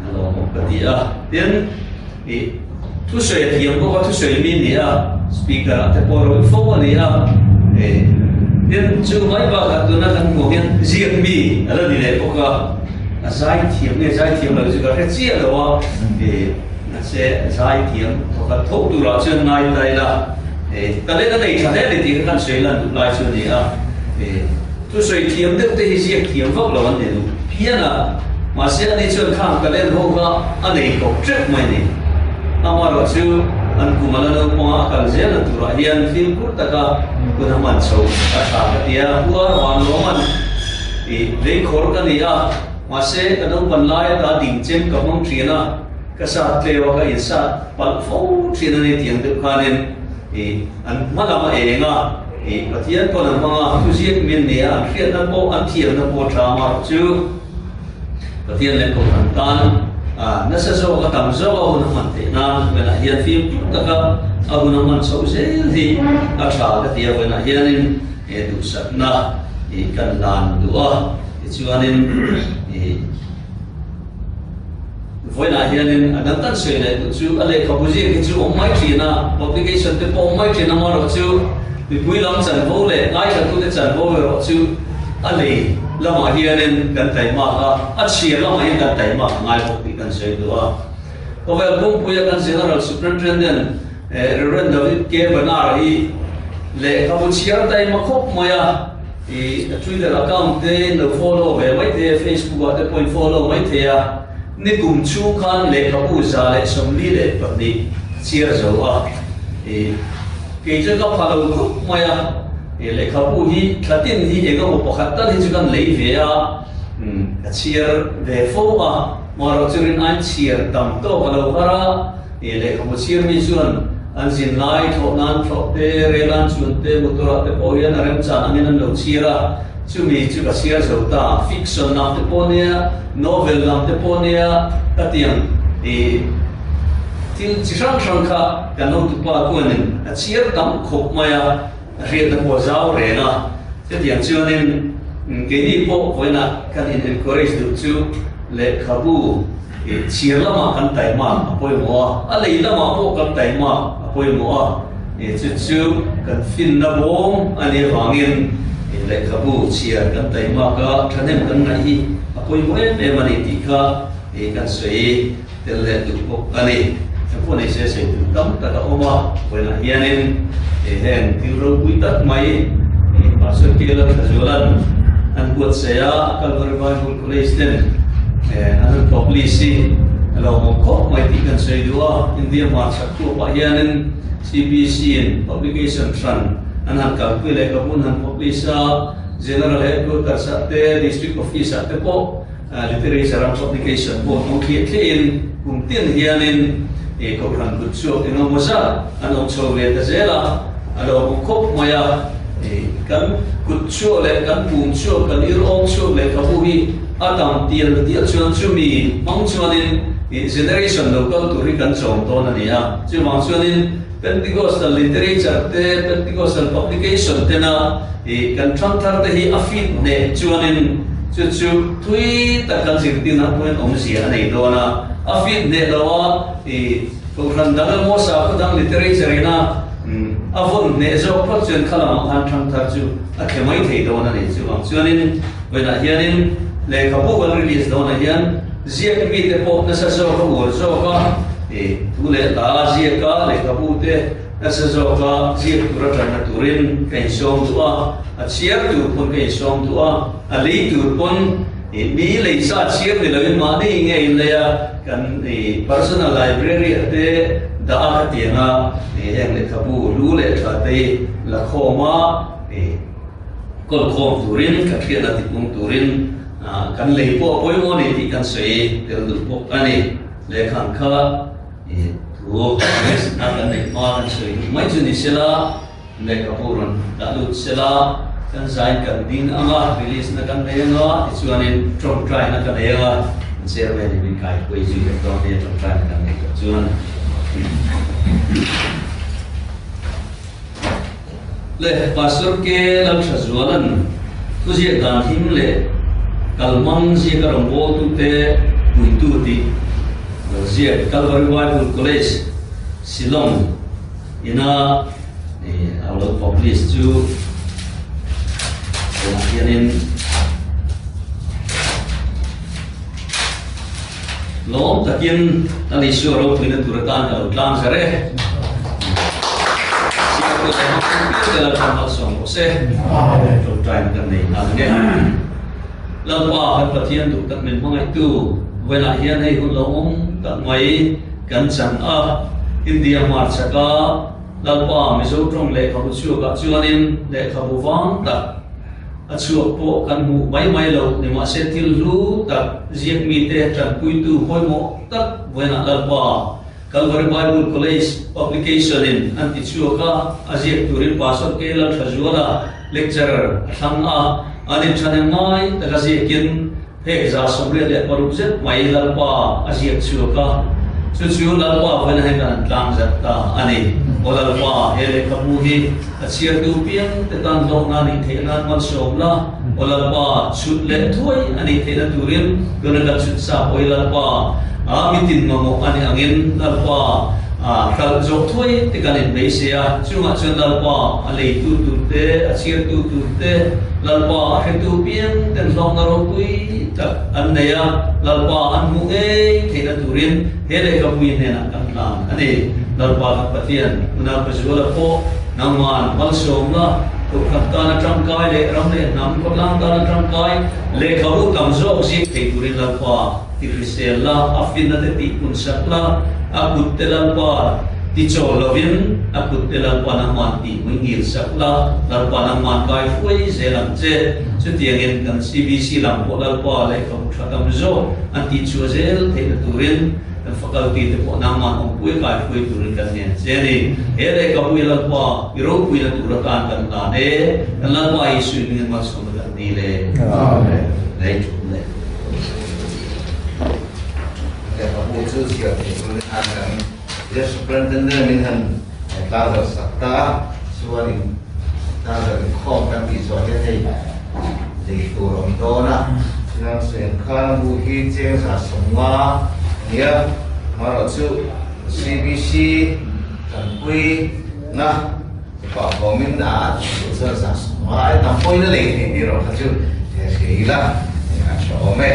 a lawmawm ka ti a. Tin, thusawi a thiam bawk a, thusawi mi a ni a, speaker ah te pawh rawih fo a ni a, tin chu mai bakah tuna kan hmuh hian ziak mi a la ni leh bawk a, a zai thiam nge zai thiam lo chu ka hre chiah lo a, mahse zai thiam pakhat tho turah chuan ngai ta ila, talent a nei tha hle a ni tih kha kan sawi lan duh lai chu a ni a. Thusawi thiam deuh te hi ziak thiam vak lo an ni duh phian a, mahse ani chuan khang talent ho kha a nei kawp teuh mai ni. Amaherawh chu an kum a la naupanga a kal zel na turah hian fimkhur taka hun a hman chho a tha ka ti a, huar van lawm an i veikhawr ka ni a, mahse ka naupan lai ata ding chem ka hmang thin a, ka sat tleu a ka insat palh fo thin a ni tiang deuh khanin i an hma lam a eng a. I Pathian pawn an hmang a, thuziak min nia an hriatna pawh an thiamna pawh tha mar chu Pathian leh Kohhran tan nasa zawk a tam zawk a hun a hman theih nan vawiinah hian fimkhur taka a hun a hman chho zel hi a tha ka ti a, vawiinah hianin duhsakna kan hlan duh a, tichuanin i Vawiinah hianin a dang kan sawi leh duh chu a lehkhabu ziak hi chu awm mai thin a, publication te pawh awm mai thin a, amaherawh chu mipui lam chanvo leh ngaithlatute chanvo erawh chu a lei lamah hianin kan taimak a, a chhia lamah hian kan taimak a ngai bawk tih kan sawi duh a. Khawvel pumpuia kan General Superintendent Rev. David K. Banara hi lehkhabu chhiar taima khawp mai a. I Twitter account te in lo follow ve mai thei a, Facebook ah te pawh in follow mai thei a, nikum chhung khan lehkhabu 142 a chhiar zo a, i kei chu ka pha lo khawp mai a, Lehkhabu hi thla tin hi eng emaw pakhat tal hi chu kan lei ve a, ka chhiar ve fo a, marawh chu rin aiin chhiar tam tawk a lo har a, lehkhabu chhiar mi chuan an zin lai thlawh nan thlawh te, rel an chuan te, motor ah te pawh hian a remchan angin an lo chhiar a, chumi chu ka chhiar zo ta, fiction lam te pawh nia, novel lam te pawh nia, ka tiang thil chi hrang hrang kha kan hotupa kuanin a chhiar tam khawp mai a. A hriatna pawh zau reng a, chutiang chuanin keini pawh vawiinah kan in encourage duh chu lehkhabu chhir lamah kan taima a pawimawh a, a lei lamah pawh kan taima a pawimawh a, chu chu kan finna bawm a nih avangin lehkhabu chhiar kan taimak a, thahnem kan ngaih hi a pawimawh em em a ni tih kha kan sawi tel leh duh bawk a ni. Engpawh nei se sawi tur tam tak a awm a, vawiinah hianin heng thil ropui tak mai Pastor Kela Thazuala'n an buatsaih a, Calvary Bible College ten an rawn publish hi a lo awm khawp mai tih kan sawi duh a. India hmarchhak khuapah hianin CBC in publication hran an han kalpui leh ka hun han publish a, General Headquarters ah te, District Office ah te pawh Literature ram publication pawh hmang thliah thliahin kum tin hianin kohhran kut chhuak eng emaw zat an awm chho ve ta zel a, a lo awm khawp mai a. Kan kut chhuak leh kan pum chhuak, kan ir awm chhuak lehkhabu hi a tam tial tial chuan chumi hmang chuanin generation lo kal tur hi kan chawm dawn a ni a. Chuvang chuanin Pentecostal literature te, Pentecostal publication tena kan thangthar te hi a fit hneh chuanin chu chu thui tak kan zirtirna pawhin awmzia a nei dawn a. A fit hneh lo a, kohhran dang emaw sakhaw dang literature ina a vawn hneh zawk phawt chuan kha lamah khan thangthar chu a thle mai thei dawn a ni. Chuvang chuanin vawiinah hianin lehkhabu kan release dawnah hian Ziak mite pawh nasa zawk a uar zawk a, thu leh hla ziak a, lehkhabu te nasa zawk a ziak tur atanna turin ka insawm duh a, a chhiar tur pawn ka insawm duh a, a lei tur pawn mi lei sa chhiar ni loin mahni nge in lei a, kan personal library ah te dah a khatiang a, heng lehkhabu lu leh tha te la khawm a. Kawlkhawm turin, ka hriatna tipung turin kan lei pawh a pawimawh a ni tih kan sawi tel duh bawk a ni. Lehkhan kha thu na kan neih hma kan sawi duh mai chu ni sela, lehkhabu rawn dah lut sela, kan zain kan ding ang a, release na kan nei ang a, tichuanin tawngtai na ka nei ang a, chairman in min kaihpuai zui leh dawn nia tawngtai na kan neih tawh chuan. Le Pastor K. Lalthazuala'n thuziak dan him leh kalhmang ziaka rawngbawltute puitu tih lo ziak Calvary Bible College, Shillong ina a lo publish chu tunah hianin Lawm takin Lal Isua ropuina tur atan ka lo tlang zar e. Siamtu leh hmangtu piangte Lalpan malsawm rawh se. Tawngtaina kan nei nghal ange. Lalpa kan Pathian duh tak min hmangaihtu vawiinah hian hei hun lo awm tak mai kan chan a. India hmarchhaka Lalpa Mizo tawng lehkhabu chhuakah chuanin lehkhabu vang tak A chhuak pawh kan hmuh mai mai lo, nimahse thil hlu tak ziak mite tanpuitu pawimawh tak vawiinah Lalpa Calvary Bible College Publication in an ti chhuak a, a ziak turin Pastor K. Lalthazuala lecturer a thlang a, an inthahnem ngai taka ziakin Hek 86 zet mai Lalpa a ziak chhuak a, chu chu Lalpa vawiin heng kan an tlang zat ta a ni. Aw Lalpa, he lehkhabu hi a chhiartu piang te tan hlawkna a nih theih nan malsawm la, Aw Lalpa, chhut leh thuai a nih theihna turin tuna kan chhut sa pawh hi Lalpa a mitin mamawh a nih angin Lalpa a hralh zawh thuai te kan inbeisei a, chungah chuan Lalpa a leitu tur te, a chhiartu tur te, Lalpa a hretu piang ten hlawkna ropui tak an nei a, Lalpa an hmuh ngei theihna turin he lehkhabui hnenah kan hlan a ni. Lalpa kan Pathian, Unau Pazuala pawh nangman malsawmna, kohhran tana tangkai leh ram leh hnam khawtlang tana tangkai lehkhabu tam zawk zing thei turin Lalpa ti hrisel la, a finna te tihpun sak la, a kut te Lalpa. Tichawl lovin a kut te Lalpa nangman tih hmui ngil sak la, Lalpa nangman kai hruai zel ang che. Chutiangin kan CBC lam pawh Lalpa lehkhabu tha tam zawk an tihchhuah zel theihna turin kan faculty te pawh nangman awmpui kai hruai turin kan ngen che a ni. He lehkhabu hi Lalpa i ropuina tur atan kan hlan e. Kan Lalpa Isua hmingin malsawmna kan dil e. Amen. Lei thum le. Lehkhabu chu ziah theih turin an kan. Dear Superintendent min han tlang sak ta a, chuan in tlang zarh inkhawm kan tih zawh hian hei lei tur a awm dawn a, chuan sawi khan a bu hi cheng 150 a ni a, amaherawh chu CBC tanpui na pah vawmin a duh chuan 150 ai tam pawhin a lei thei tih erawh kha chu hria ila a tha awm e.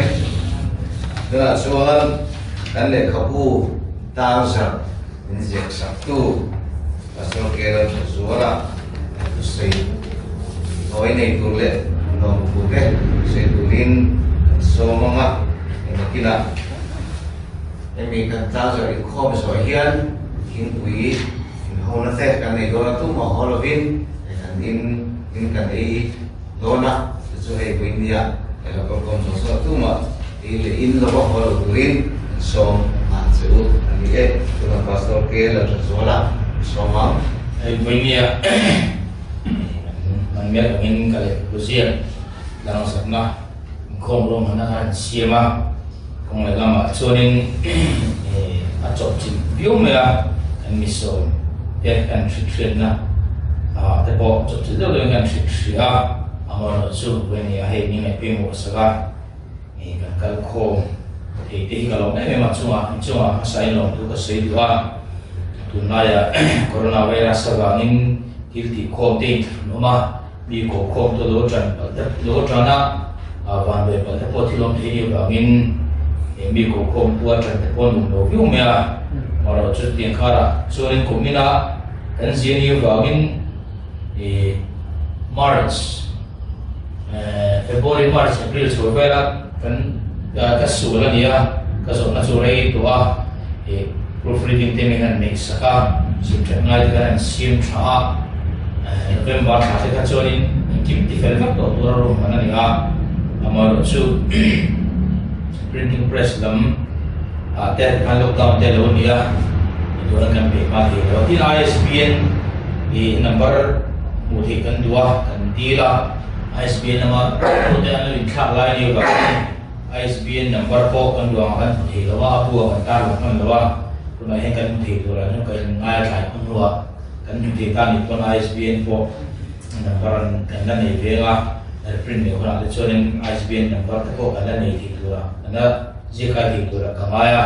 Tunah chuan kan lehkhabu Tang zarh min ziak saktu Pastor Kela Thazuala thusawi tawi nei tur leh lawmthu te sawi turin kan sawm ang a, engmakinah hemi kan tlang zarh inkhawm zawh hian thingpui inhona te kan nei dawn a, tumah haw lovin kan in in kan ei dawn a, chu chu hei Puinia local council saw tumah ei leh in lova haw lo turin kan sawm nghal che u a ni e. Tunah Pastor K Lalthazuala i sawm ang. Hei Puinia man mek angin ka lehkhabu ziak langsakna inkhawm ruahmanna kha an siam a, kawng leh lamah chuanin a chawp chilh viau mai a, kan misawm te kan hrit hriatna te pawh chawp chilh deuh deuhin kan hrit hria a, amaherawhchu Puinia hei min ngaih pawimawh sak a. Hei kan kal khawm thei te hi ka lawm em em a chungah in chungah hmasa in lawmtu ka sawi duh a, tunlaiah corona virus avangin thil tih khawm te in thlahrun awm a, mi ko khawm te lo tan palh te lo tan a, van ve palh te pawh thil awm thei ni avangin mi ko khawm tu a tan te pawh nuam lo viau mai a, amaherawhchu chutiang kharah chuanin kumina kan zia ni avangin ih March. February, March, April chho vela kan ka sual a ni a, ka zawhna chu rei tawh a, ih proof reading te min han neih sak a, zir that ngai te khan an siam tha a, November thla te kha chuanin engkim ti fel vek tawh tura ruahman a ni a, amaherawhchu printing press lam ah te khan lockdown te a lo ni a, tuna kan pe hma thei lo a, tin ISBN ih number hmuh theih kan duh a, kan dil a, ISBN lama tute an lo inthlak lai a nih avangin ISBN number pawh kan duh ang a kan hmu thei lo a, a bu ah kan tar lang hman lo a, tunah hian kan hmu thei tur ah hian kan ngai a thlai hun hnuah kan hmu thei ta nih pawn ISBN pawh number an kan la nei veng a, print leh hunah te chuanin ISBN number te pawh kan la nei thei tur a, kan la ziak kai thei tur ah ka ngai a,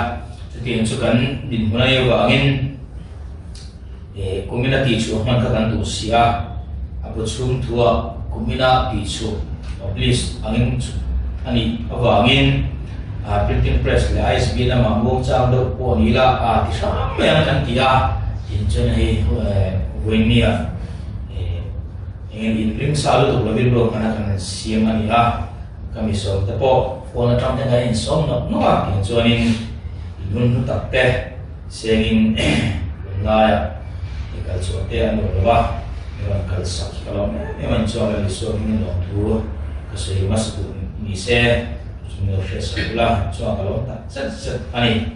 chutiang chu kan dinhmun a nih avangin. Kumina tihchhuah hman kha kan duh si a, a bu chhung thuah kumina tihchhuah publish angin a nih avangin printing press leh ISB lamah muang chang deuh pawh ni ila a ti hram mai ang kan ti a, tin chuan hei vawinia engemaw inring sa lutuk lovin ruahmana kan siam a ni a, ka misawm te pawh phone atang te kan insawm nawk nawk a, tin chuanin inhun hnu tak te. Sengin tunlaiah i kal chhuah te a nuam lo va, i rawn kal sak hi ka lawm em em a ni chuan Lal Isua hmingin lawmthu ka sawi hmasa duh ni se, chu min lo hriat sak ula chuan ka lawm tak zet zet a ni.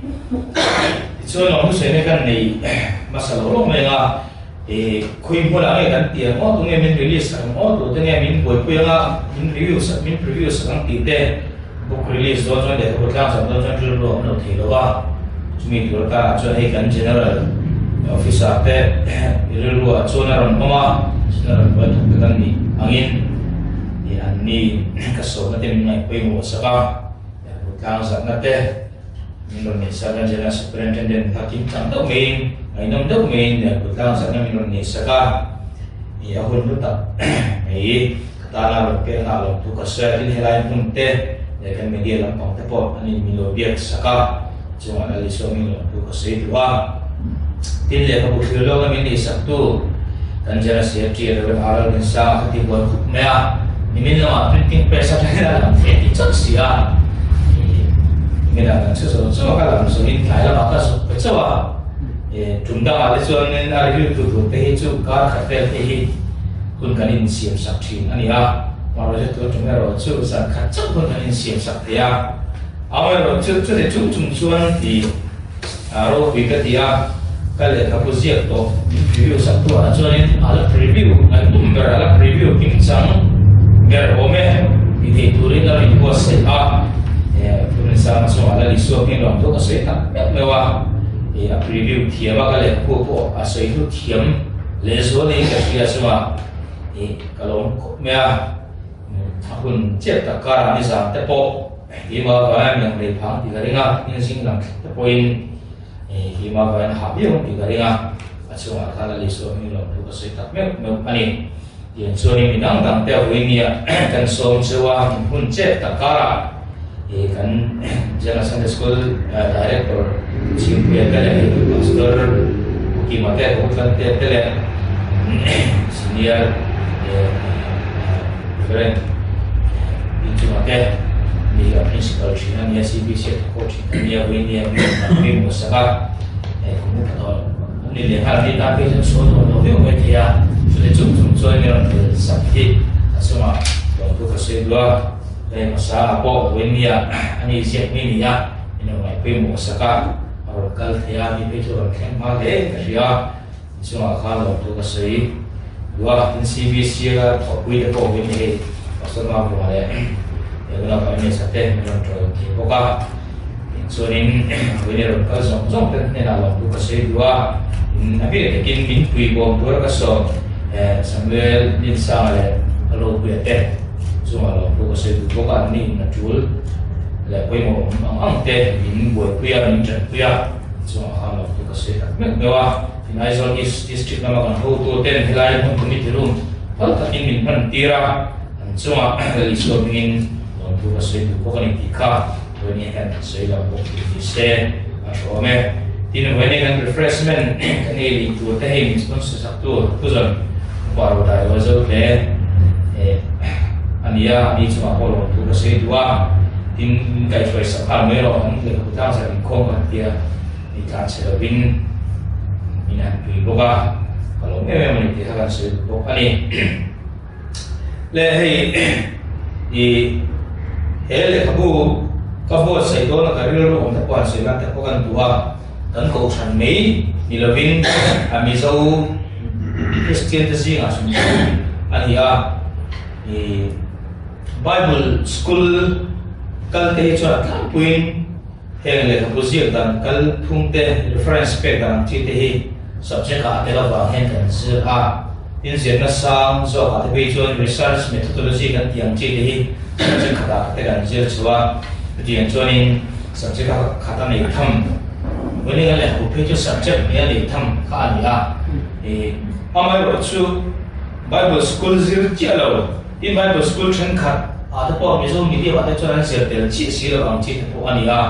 Tichuan lawmthu sawi na kan nei hmasa lo lawk mai anga, i khawi hmunah nge kan ti ang aw, tunge min release sak ang aw, tute nge min buaipui anga min review sak min preview sak ang tih te, Book release dawn chuan lehkhabu tlangzam dawn chuan rilru a awm lo thei lo a, chumi tur atanah chuan hei kan General Officer te rilru ah chuan a rawn awm a, General huai thawk te kan nih angin ih an ni ka sawmna te min ngaih pawimawh sak a, lehkhabu tlangzamna te min rawn neih sak a, General Superintendent kha kimchang deuh maiin ngaihnawm deuh maiin lehkhabu tlangzamna min rawn neih sak a, ih a hun hlu tak mai. Ka tana rawn pek nghah loh thu ka sawi a, tin helai hmun te leh kan media lampang te pawh an in min lo biak sak a, chungah Lal Isua min lawm thu ka sawi duh a. Tin lehkhabu thlir lawka min neihsak tu kan General Secretary Rev. R. Linsanga kha ti buai khup mai a, nimin lamah printing press atangin a lang thei ti chauh si a, niminah kan chhu zo chauh a, ka lang zo in tlai lamah ka zuk pe chauh a. Tum dangah te chuanin a review tu tur te hi chu kar khat vel te hi hun kan insiam sak thin a ni a, amaherawhchu tun tum erawh chu zan khat chauh hun kan insiam sak thei a, amaherawhchu chuti chung chung chuan ti ropui ka ti a, ka lehkhabu ziak tawh min preview sak tu ah chuanin a la preview ngaihnawm ber a la preview kimchang ber awm e ti thei turin a rawn inbuatsaih a, Thurin Sanga chungah la Isua hming lawm thu ka sawi tak meuh meuh a. I a preview thiam a ka lehkhabu pawh a sawi hlu thiam lehzual niin ka hria chunga i ka lawm khawp mai a, a hun chiat tak karah nizan te pawh keimah avangin mi ang lei phang tih ka ring a, inzing lam thleng te pawhin keimah avangin a hah viau ang tih ka ring a, a chungah khan a Isua hming lawm thu ka sawi tak meuh meuh a ni. Tiang chuanin mi dang dang te a vui nia kan sawm cheu a, in hun chet tak karah i kan General Sunday School Director Chhingpuia te leh Pastor Pukima te Kohhran te te leh Senior Reverend Inchunga te ni a Principal thin a nia CBC a thawk ho thin a nia vui nia mi mi hmuh sak a kum upa tawh An ni leh nghal hi tan phei chuan sual nuam lo viau mai thei a, chutih chung chung chuan in rawn tel sak hi a chungah lawmthu ka sawi duh a, hei hmasa pawh Buaimia a ni ziak mi ni a, in rawn ngaihpawimawh sak a, a rawn kal thei a, mi phei chu a rawn thleng hma hle ka hria, in chungah khan lawmthu ka sawi duh a, tin CBC a thawhpui te pawh Buaimia hei Pastor Mavunga leh Unau Paimesa te min rawn ṭawlh thei bawk a. Chuanin Vawiin rawn kal zawng zawng te hnenah lawmtu ka sawi duh a, in a bik takin min pui bawm tur ka sawm Samuel Linsanga leh a ropuia te chungah lawmtu ka sawi duh bawk a, an ni in a tul leh pawimawh awm ang ang te min buaipui a, min tanpui a, chungah khan lawmtu ka sawi tak meuh meuh a. Tin Aizawl East District lama kan hotu ten helai hmun committee room phal takin min hman tir a, an chungah Lal Isua hmingin lawmtu ka sawi duh bawk a ni tih kha. Vawiin hian kan sawi lo bawk tih ni se a tha awm e. Tin, vawiin kan refreshment kan ei lih tur te hei min sponsor sak tu Thuzawn upa ro dai lo zo hle a ni a, a ni chungah pawh lawm thu ka sawi duh a. Tin, min kaihhruai sak nghal mai rawh, an lehkhabu tlang zat inkhawm kan tia ni tlan chhe lovin min han pui bawk a, ka lawm em em a ni tih kha kan sawi duh bawk a ni. Le hei i he lehkhabu ka buatsaih dawn a ka rilru awm te pawh han sawi lan te pawh kan duh a, kan kohhran mai ni lovin a Mizo Kristian te zingah hrim hrim a ni a, i Bible school kal te hi chuan a tlangpuiin heng lehkhabu ziak dan kal phung te reference pek dan ang chi te hi subject ah a tel avang hian kan zir a. Tin zirna sang zawkah te phei chuan research methodology kan tih ang chi te hi subject khatah te kan zir chhuah a, chutiang chuanin subject a khat a neih tham vawiin a lehkhabu phei chu subject hmeh a neih tham kha a ni a, ih amaherawhchu Bible school zir chiah lo tin Bible school thenkhat ah te pawh Mizo medium ah te chuan an zir tel chiah si lo ang chi te pawh a ni a,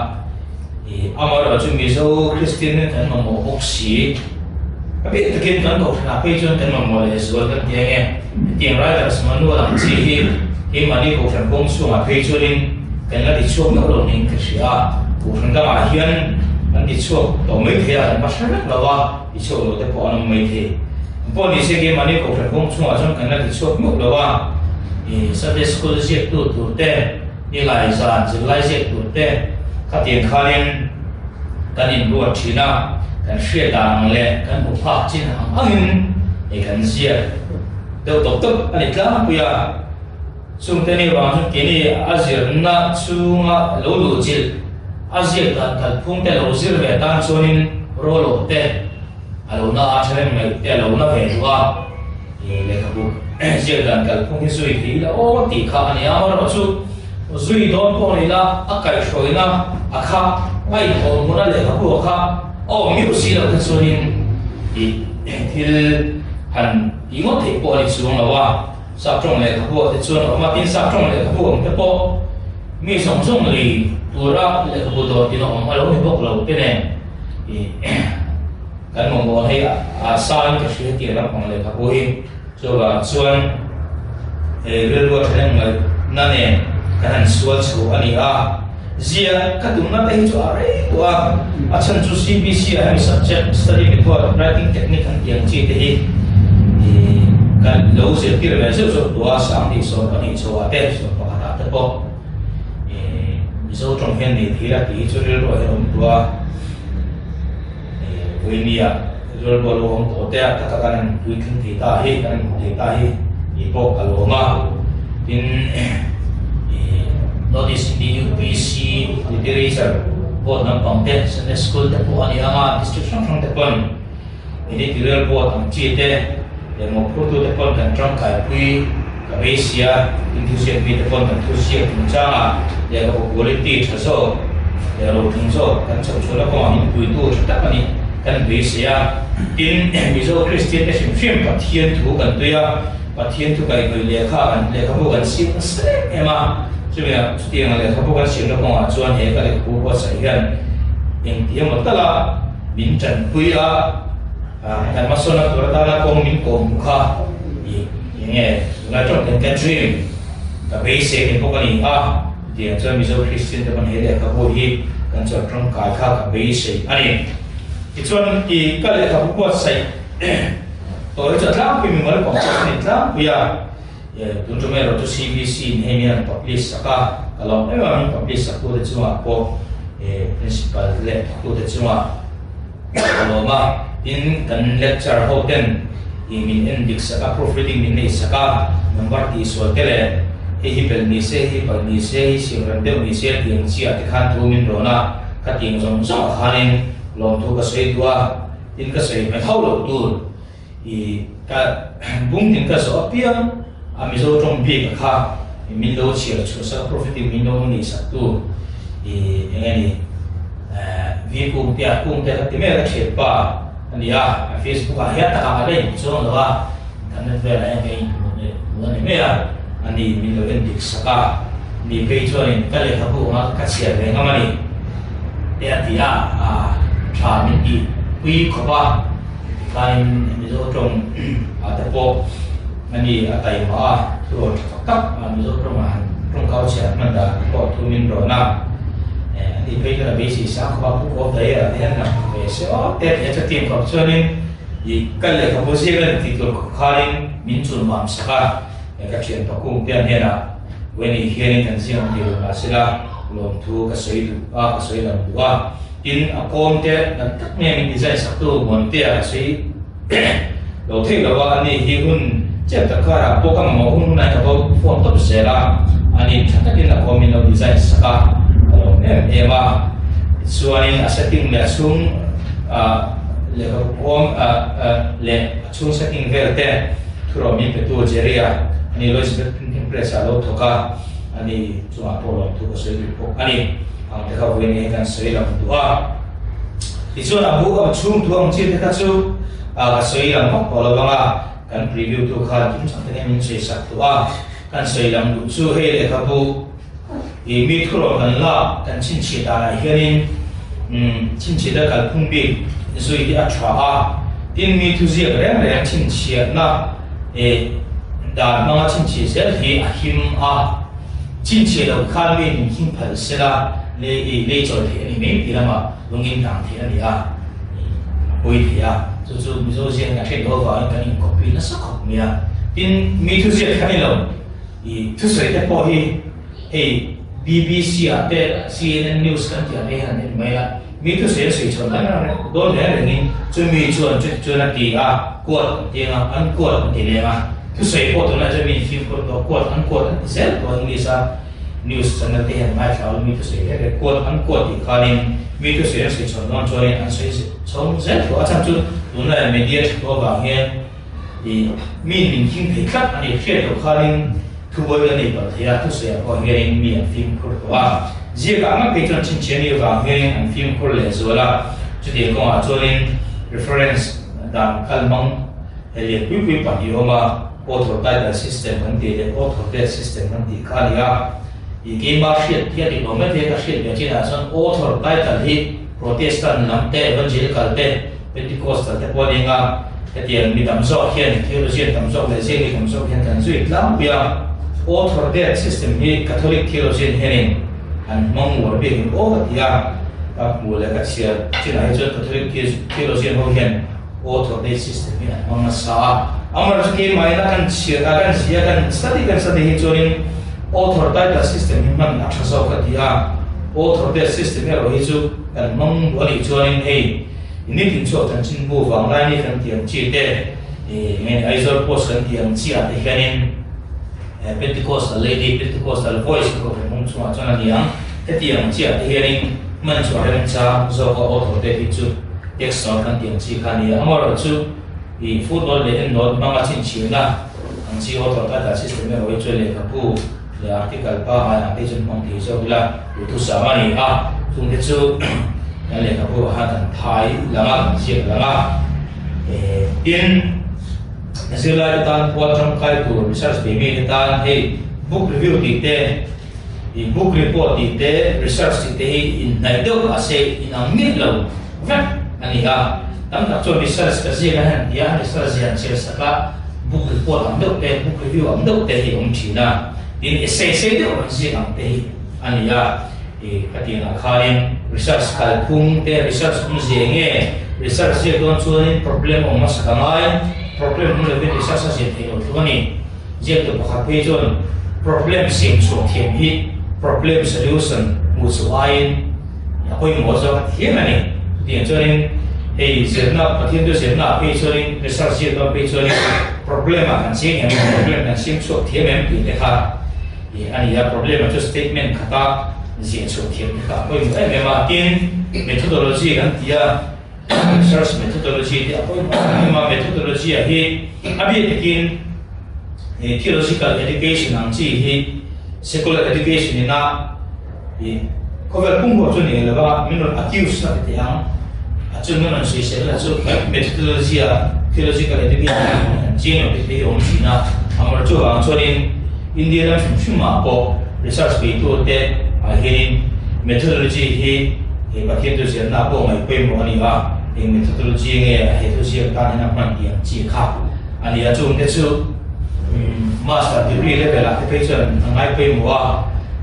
ih amaherawhchu Mizo Kristian kan mamawh bawk si. A bik takin kan kohhranah phei chuan kan mamawh leh zual kan ti ange. Hetiang Writers Manual ang chi hi keimahni kohhran kawng chhungah phei chuanin kan la tichhuak meuh lo niin ka hria a. Kohhran dangah hian kan tichhuak tawh mai thei a, kan hma hre vek lo a, tichhuak lo te pawh an awm mai thei. Engpawh ni se keimahni kohhran kawng chhungah chuan kan la tichhuak meuh lo a. Sunday School ziaktu tur te, nilai zan zirlai ziak tur te khatiang khanin, kan inruat thin a, kan hriat dan ang leh kan hmu phak chin ang angin hei kan ziak deuh tawp tawp a ni tlangpui a. Chungte ni vang chuan keini a zirna chhunga lo luh chilh a ziak dan kalphung te lo zir ve tan chuanin rawlawh te a lo na a tha reng mai te a lo na ve duh a, lehkhabu ziak dan kalphung hi zui thei ila aw tih kha a ni a, amaherawhchu Zui dawn pawh ni la, a kaihhruaina a kha a inhawh hmun a lehkhabu a kha a awm miau si loh te chuanin ih thil han tih ngawt theih pawh a ni chuang lo a. Sap tawng lehkhabu ah te chuan a awm a, tin sap tawng lehkhabu awm te pawh mi zawng zawng lei tura lehkhabu dawr tin a awm a lo ni bawk lo te nen ih kan mamawh hei a sain ka hria tih lampang lehkhabu hi. Chuvang chuan he rilru a thleng ngaihna nen kan han sual chho a ni a. Zia ka tumna te hi chu a rei tawh a, a chhan chu CBC ah hemi subject study method writing technique an tih ang chi te hi kan lo zirtir ve zeuh zeuh tawh a, 20 20 chho ah te 11 ah te pawh Mizo tawng hian nei thei la tih hi chu rilru ah hian a awm tawh a, Vawinia rilru a lo awm tawh te a taka kan han puitling thei ta hi kan han hmu thei ta hi tih pawh ka lawm a, tin Notice in the UPC Literature Board lampang te Sunday School te pawh a ni ang a, District hrang hrang te pawn Editorial Board ang chi te leh mawhphurtu te pawn kan tangkaipui ka beisei a, tin thuziak mi te pawn kan thuziak chungchangah lehkhabu quality tha zawk leh rotling zawk kan chhoh chhuahna kawngah min puitu tha tak a nih kan beisei a. Tin, Mizo Kristian te hrim hrim Pathian thu kan tui a, Pathian thu kaihhnawih lehkha kan lehkhabu kan siam nasa em em a, chumi ah chutiang lehkhabu kan siamna kawngah chuan he ka lehkhabu buatsaih hian engti emaw tala min tanpui a, kan hmasawnna tur atana kawng min kawm kha i enge tunlai tawng hian ka dream ka beisei ni bawk a ni a, chutiang chuan Mizo Kristian te pawn he lehkhabu hi kan chawr tangkai kha ka beisei a ni. Tichuan i ka lehkhabu buatsaih tawh hi chu a tlangpui mimal pang pawh a ni tlangpui a, tun tum erawh chu CBC in hei min han publish sak a, ka lawm em a min publish sak tute chungah pawh principal leh thawktute chungah Ka lawm a, tin kan lecture ho ten i min en dik sak a, proof reading min nei sak a, number tih sual te leh hei hi bel ni se, hei hi palh ni se, hei hi siam rem deuh ni se tih ang chiah te khan thu min rawn a, ka tih ang zawng zawng ah khanin lawmthu ka sawi duh a, tin ka sawi hmel hauh loh tur i ka bung tin ka zawh apiang a Mizo tawng bik a kha min lo chhiar chhuah sak a proof reading min lo nei sak tu i eng nge ni vi kung te a kung te ka ti mek a thian pa a ni a a facebook ah hian tak ang a la in chuang lo a internet velah hian ka in hmu a ni mai a a ni min lo en dik sak a ni phei chuanin ka lehkhabu anga ka chhiar ve ngam a ni te a ti a tha min tih pui khawp a. Tikhain Mizo tawng ah te pawh a ni a taima a, thu rawn tha tak tak a Mizo tawngah han tawngkau chhiar hman dan te pawh thu min rawn a. A ni phei chuan a beisei sang khawp a, Pu Kawp Daia te hian lang ve se aw te ti a chutiang khawp chuanin i ka lehkhabu ziak a ni tih tur khawp khanin min chul mam sak a, ka thianpa Kungtea hnenah Weni hianin kan ziak ang tih lo mahsela lawmthu ka sawi duh a, ka sawi lang duh a. Tin, a kawm te dan tak nge min design sak tu Muantea ka sawi lo theih lo a, ani hi hun chep tak karah pawh ka mamawh hun hunah ka va phone tawp zel a, ani tha takin a kawm min lo design sak a, ka lawm em em a. Tichuanin a setting leh a chhung lehkhabu kawm leh a chhung setting vel te thurawh min pe tu Jerry-a ani Loisbeth Printing Press ah a lo thawk a, ani chungah pawh lawmthu ka sawi duh bawk a ni. Ang te kha vawiin hi kan sawi lang duh a. Tichuan a bu a chhung thu ang chi te kha chu ka sawi lang vak tawh lo ang a, kan preview tu khan kim chang te hian min sawi sak duh a. Kan sawi lang duh chu hei lehkhabu i mi thurawn kan lak kan chhinchhiah danah hianin chhinchhiah te kalphung bik zui hi a tha a. Tin mi thuziak reng reng chhinchhiahna dan hmanga chhinchhiah zel hi a him a. Chhinchhiah loh khan mi min khing phal sela lei i lei chawi theih a ni mai tih lamah lungin tang theih a ni a, a pawi thei a. Chu chu Mizo ziak in a hriat loh avangin kan inkawpui nasa khawp mai a. Tin, mi thuziak kha ni lo, i thusawi te pawh hi hei BBC ah te CNN news kan tih ang te hian an en mai a. Mi thusawi an sawi chhawn reng reng dawn reng rengin chumi chuan chuti chuan a ti a, quote an ti ang a, unquote an ti leng a. Thusawi pawh tunah chuan mi fimkhur tawh quote unquote an ti zel tawh English a news channel te hian ngaithla ul mi thusawi reng reng quote unquote tih khanin mi thusawi an sawi chhawn dawn chuanin an sawi chhawng zel tawh a chhan chu tunlai media tha tawh avang hian ih mi min khing thei tlat a ni hriat loh khanin Thubuai kan nei palh thei a, thusawiah pawh hianin mi an fimkhur tawh a. Ziakah ngat phei chuan chhinchhiah ni avang hianin an fimkhur leh zual a. Chutiang kawngah chuanin reference dan kalhmang he lian pui pui pahnih a awm a, author title system kan tih leh author date system kan tih kha a ni a. Ih keimah hriat hi a dik lo mai thei a, ka hriat ve chinah chuan author title hi Protestant lam te, Evangelical te, Pentecostal te pawh a ning a, hetiang mi tam zawk hian theologian tam zawk leh zirmi tam zawk hian kan zui tlangpui a. Author death system hi Catholic theologian hianin An hmang uar bik in aw ka ti a, ka hmuh leh ka chhiar chinah hi chuan Catholic theologian ho hian author based system hi an hmang nasa a. Amaherawhchu keimah ina kan chhiar a, kan zia, kan study kan study hi chuanin author title system hi hman a tha zawk ka ti a. Author based system erawh hi chu kan hmang duh a nih chuanin hei nitin chhuak chanchinbu vanglai ni kan tih ang chi te, eng nge Aizawl Post kan tih ang chi ah te hianin, Pentecostal Lady, Pentecostal Voice ka kohhran hmung chungah chuan a ni ang. Hetiang chiah te hianin hman chhuah remchang zawka author te hi chu text note kan tih ang chi kha a ni a. Amaherawhchu ih footnote leh endnote hmanga chhinchhiahna ang chi author title system erawh hi chu lehkhabu leh article pangngai ang te hi chuan hmang thei zawk ila duhthusam a ni a. Chungte chu kan lehkhabu ah khan kan thai lang a, kan ziak lang a. Tin. Zirlaite tan pual tangkai tur research bei mite tan hei book review tih te, ih book report tih te, research tih te hi inhnaih deuh mahse inang miah lo vek a ni a. Tam tak chuan research ka ziak a han ti a, research ziah an chhiar sak a, book report ang deuh te, book review ang deuh te hi a awm thin a. Tin, essay sei deuh rawn ziak ang te hi a ni a. Ih ka tih angah khanin research kalphung te, research awmzia eng nge, research ziak dawn chuanin problem awm hmasa ka ngai, problem awm lovin research a ziah theih loh tluk a ni. Ziaktu pakhat phei chuan problem siam chhuah thiam hi problem solution hmuh chhuah aiin a pawimawh zawk a thiam a ni. Chutiang chuanin hei zirna, Pathian thu zirna ah phei chuanin research ziak dawn phei chuanin problem ah kan chiang em, problem kan siam chhuak thiam em tih te kha Ih a ni a, problem ah chu statement khata ziah chhuah thiam te kha a pawimawh em em a, tin methodology kan ti a, research methodology te a pawimawh em em a, methodology ah hi a bik takin ih theological education ang chi hi secular education ina ih khawvel pum huap chu ni lo va min rawn accuse na ti thei ang a chu min rawn sawisel na chu methodology ah theological education an chiang lo tih te hi a awm thin a, amaherawhchu chuvang chuanin. India ram hrim hrim ah pawh research beitu te ah hianin methodology hi he Pathian thu ziahna ah pawh ngaih pawimawh a ni a, eng methodology nge a he thu ziak tan hian a hman tih ang chi kha a ni a, chung te chu master degree level ah te phei chuan a ngai pawimawh a,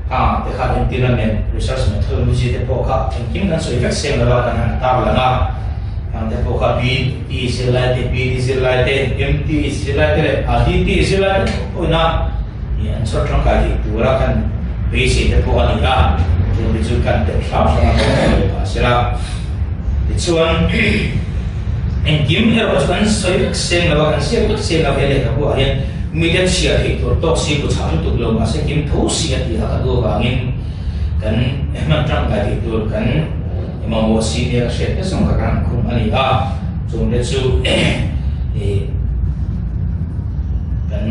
khang te kha entirna nen research methodology te pawh kha engkim kan sawi vek seng lo a kan han tar lang a, khang te pawh kha B. T zirlai te, BD zirlai te, MT zirlai te leh DT zirlai te pawhin a an chhawr tangkai theih tura kan beisei te pawh a ni a, chung te chu kan telh hrang hrang a kan sawi phah sela. Tichuan, engkim erawh chu kan sawi vek seng lo a, kan siam vek seng lo he lehkhabu ah hian mite chhiar theih tur tawk si bu chhah lutuk lo mahse kim tho si a tih kha ka duh avangin kan hman tangkai theih tur kan Mamawh si nia ka hriat te zawng ka kan khum a ni a, chung te chu ih kan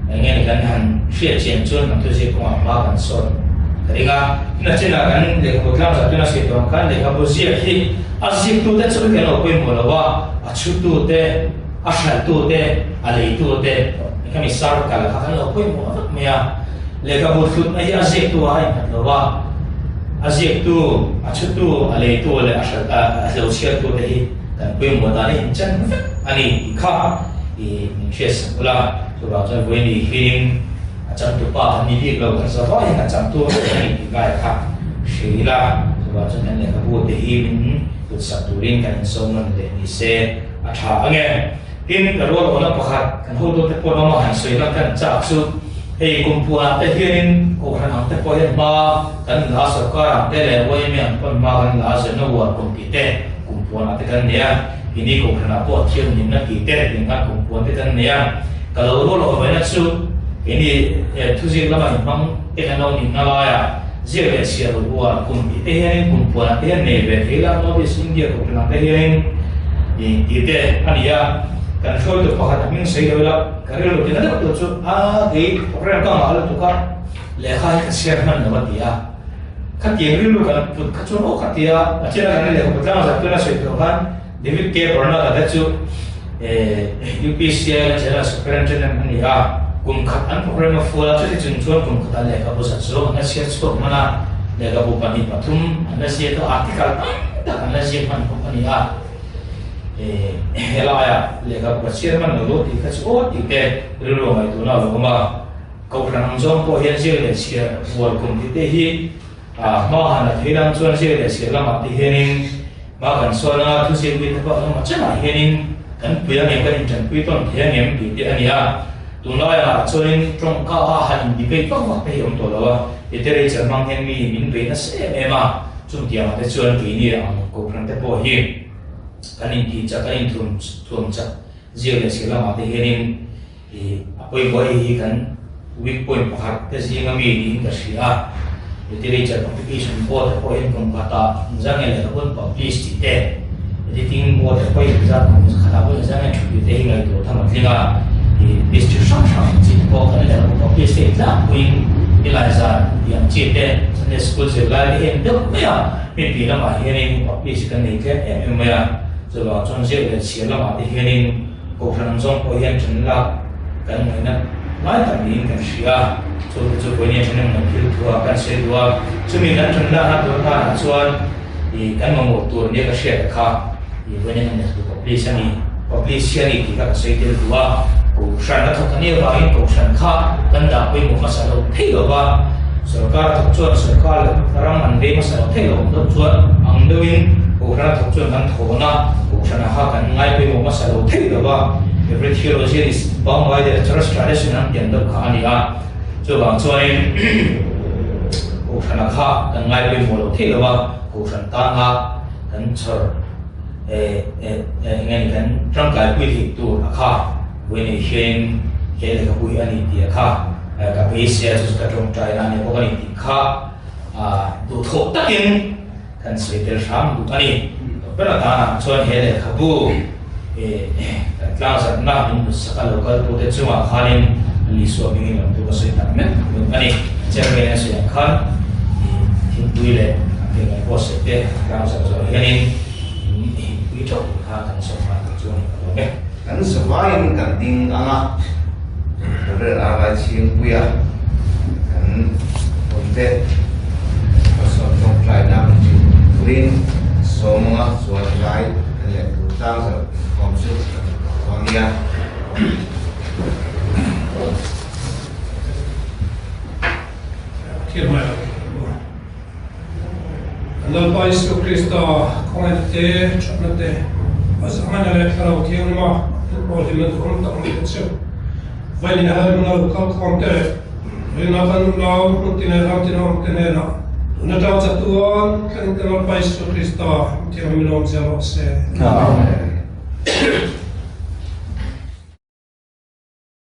eng nge ni kan han hriat chian chuan kan thuziak kawngah hma kan sawn ka ring a. Tuna chinah kan lehkhabu tlangzah tuna sawi tawh ang khan lehkhabu ziak hi a ziaktute chu kan lo pawimawh lo a, a chhutute, a hralhtute, a leitute khami circle kha kan lo pawimawh vek mai a. Lehkhabu hlutna hi a ziaktu ah a innghat lo a, a ziaktu, a chhutu, a leitu leh a hralh a hlo chhiartu te hi kan pawimawh dan a inchan vek a ni tih kha i min hriatsak ula. Chuvang chuan vawiin hianin a changtupa kan ni bik lo, kan zavai hian a changtu vek a ni tih lai kha hria ila. Chuvang chuan kan lehkhabu te hi min hlutsak turin kan insawm nawn leh ni se a tha ang e. Tin, ka rual awhna pakhat kan hotute pawh lama han sawi lang kan chak chu hei kum puanah te hianin Kohhran ang te pawh hian hma kan la a, sorkar ang te leh YMA ang pawn hma kan la a, zirna uar kum tih te kum puanah te kan nei a, ini Kohhranah pawh thianghlimna tih te tingan kum puan te kan nei a. Ka lo rual awh vena chu keini thuziak lama inhmang te kan lo nihna laiah ziak leh chhiar uar kum tih te hianin kum puanah te hian nei ve thei la, North East India Kohhran ang te hianin Ih tih te a ni a, kan hruaitu pakhat a hming sawi lo ila, ka rilru tina deuh tur chu a kei program ka ngah lutuk a, lehkha hi ka chhiar hman lo a ti a, khatiang rilru kan put kha chuan aw ka ti a, a chena kan lehkhabu tlang zat tuna sawi tawh khan David K Barnard-a te chu UPCI General Superintendent a ni a, kum khat an program a fual a, chuti chung chuan kum khatah lehkhabu zat zawng an la chhiar chhuak hman a, lehkhabu pahnih pathum an la ziak a, article tam tak an la ziak hman bawk a ni a. Helaiah lehkhabu ka chhiar hman lo lo tih kha chu aw tih te rilru ngaihtuahna a lo awm a, Kohhran ang zawng pawh hian ziak leh chhiar vual kum tih te hi. Hma han la thei dang chuan ziak leh chhiar lamah te hianin hma kan sawn a, thuziak mite pawh an awm a chenah hianin kan pui ang em, kan intanpui tawn thei ang em tih te a ni a. Tunlaiah chuanin tawngka a han in debate vak vak te hi a awm tawh lo a, literature hmang hian mi min bei nasa em em a, chungtiangah te chuan keini ang kohhran te pawh hi kan intih chak, kan inthuam thuam chak ziak leh chhiar lamah te hianin I a pawimawh hei hi kan weak point pakhat te zinga mi niin ka hria a, literature publication board te pawh hian kum khatah zange lehkha pawn publish tih te, editing board te pawhin zat kum khatah pawhin zange thu tih te hi ngaihtuah tham a tling a, i district hrang hrang chi te pawh kan lehkhabu publish te hi tlangpuiin nilai zan tih ang chi te Sunday school zirlai te hian deuh mai a, mi piah lamah hianin publish kan nei tlem em em mai a, chuvang chuan ziak leh chhiar lamah te hianin Kohhran zawng pawh hian ṭhen lak kan ngaihna lai tak niin kan hria a, chu te chu Koine ṭhahnem ngaih thil thu ah kan sawi duh a, chumi kan ṭhen lakna tur hlanah chuan ih kan mamawh tur nia ka hriat a kha ih Koine kan lehkhabu publish a ni, publish hi a ni tih kha ka sawi tel duh a, Kohhran a thawk a nih avangin Kohhran kha kan dah pawimawh hmasa lo thei lo va, sorkar a thawk chuan sorkar leh ram an vei hmasa lo thei lo ang deuh chuan ang deuhin Kohhran a thawk chuan kan thawn a, Kohhran kha kan ngai pawimawh hmasa lo thei lo va, every theologian is bound by the church tradition an tih ang deuh kha a ni a, chuvang chuanin Kohhran kha kan ngai pawimawh lo thei lo va, Kohhran tana kan chhawr eh eh eng nge ni kan tangkaipui theih tur a kha vawiin hian he lehkhabu hi a ni tih a kha ka beisei a, chu chu ka tawngtaina a ni bawk a ni tih kha duhthawh takin Kan sawi tel hram duh a ni. Ber atana chuan he lehkhabu kan tlangzatna min hmusak a lo kal tute chungah khanin Lisua hmingin lam tu ka sawi tak mek mek a ni. Chairman a sawi ang khan thingpui leh a ke kan buatsaih te tlangzat zawh hianin in hipui theuh tur kha kan sawm nghal tur chu a ni ka lawm e. Kan zavaiin kan ding ang a, Gabriel Arlai Chhingpuia kan awmte Pastor tawngtaina min hrilh turin sawmanga chuan lai kan leh tur tlang zawrh inkhawm chu kan rawn nia. Thil hmai lo Kan Lalpa Isu Krista khawngaihna te, thatna te, a zahngaihna leh Thlarau Thianghlim-a hmuh hlimna duhawm tak mai te chu vawiin hel hmuna lo kal khawm te leh rinna kan unau hmun tin leh ram tin awm te hnenah tun atang chatuan thleng kan Lalpa Isu Krista Thianghlim in awm zel rawh se. Amen.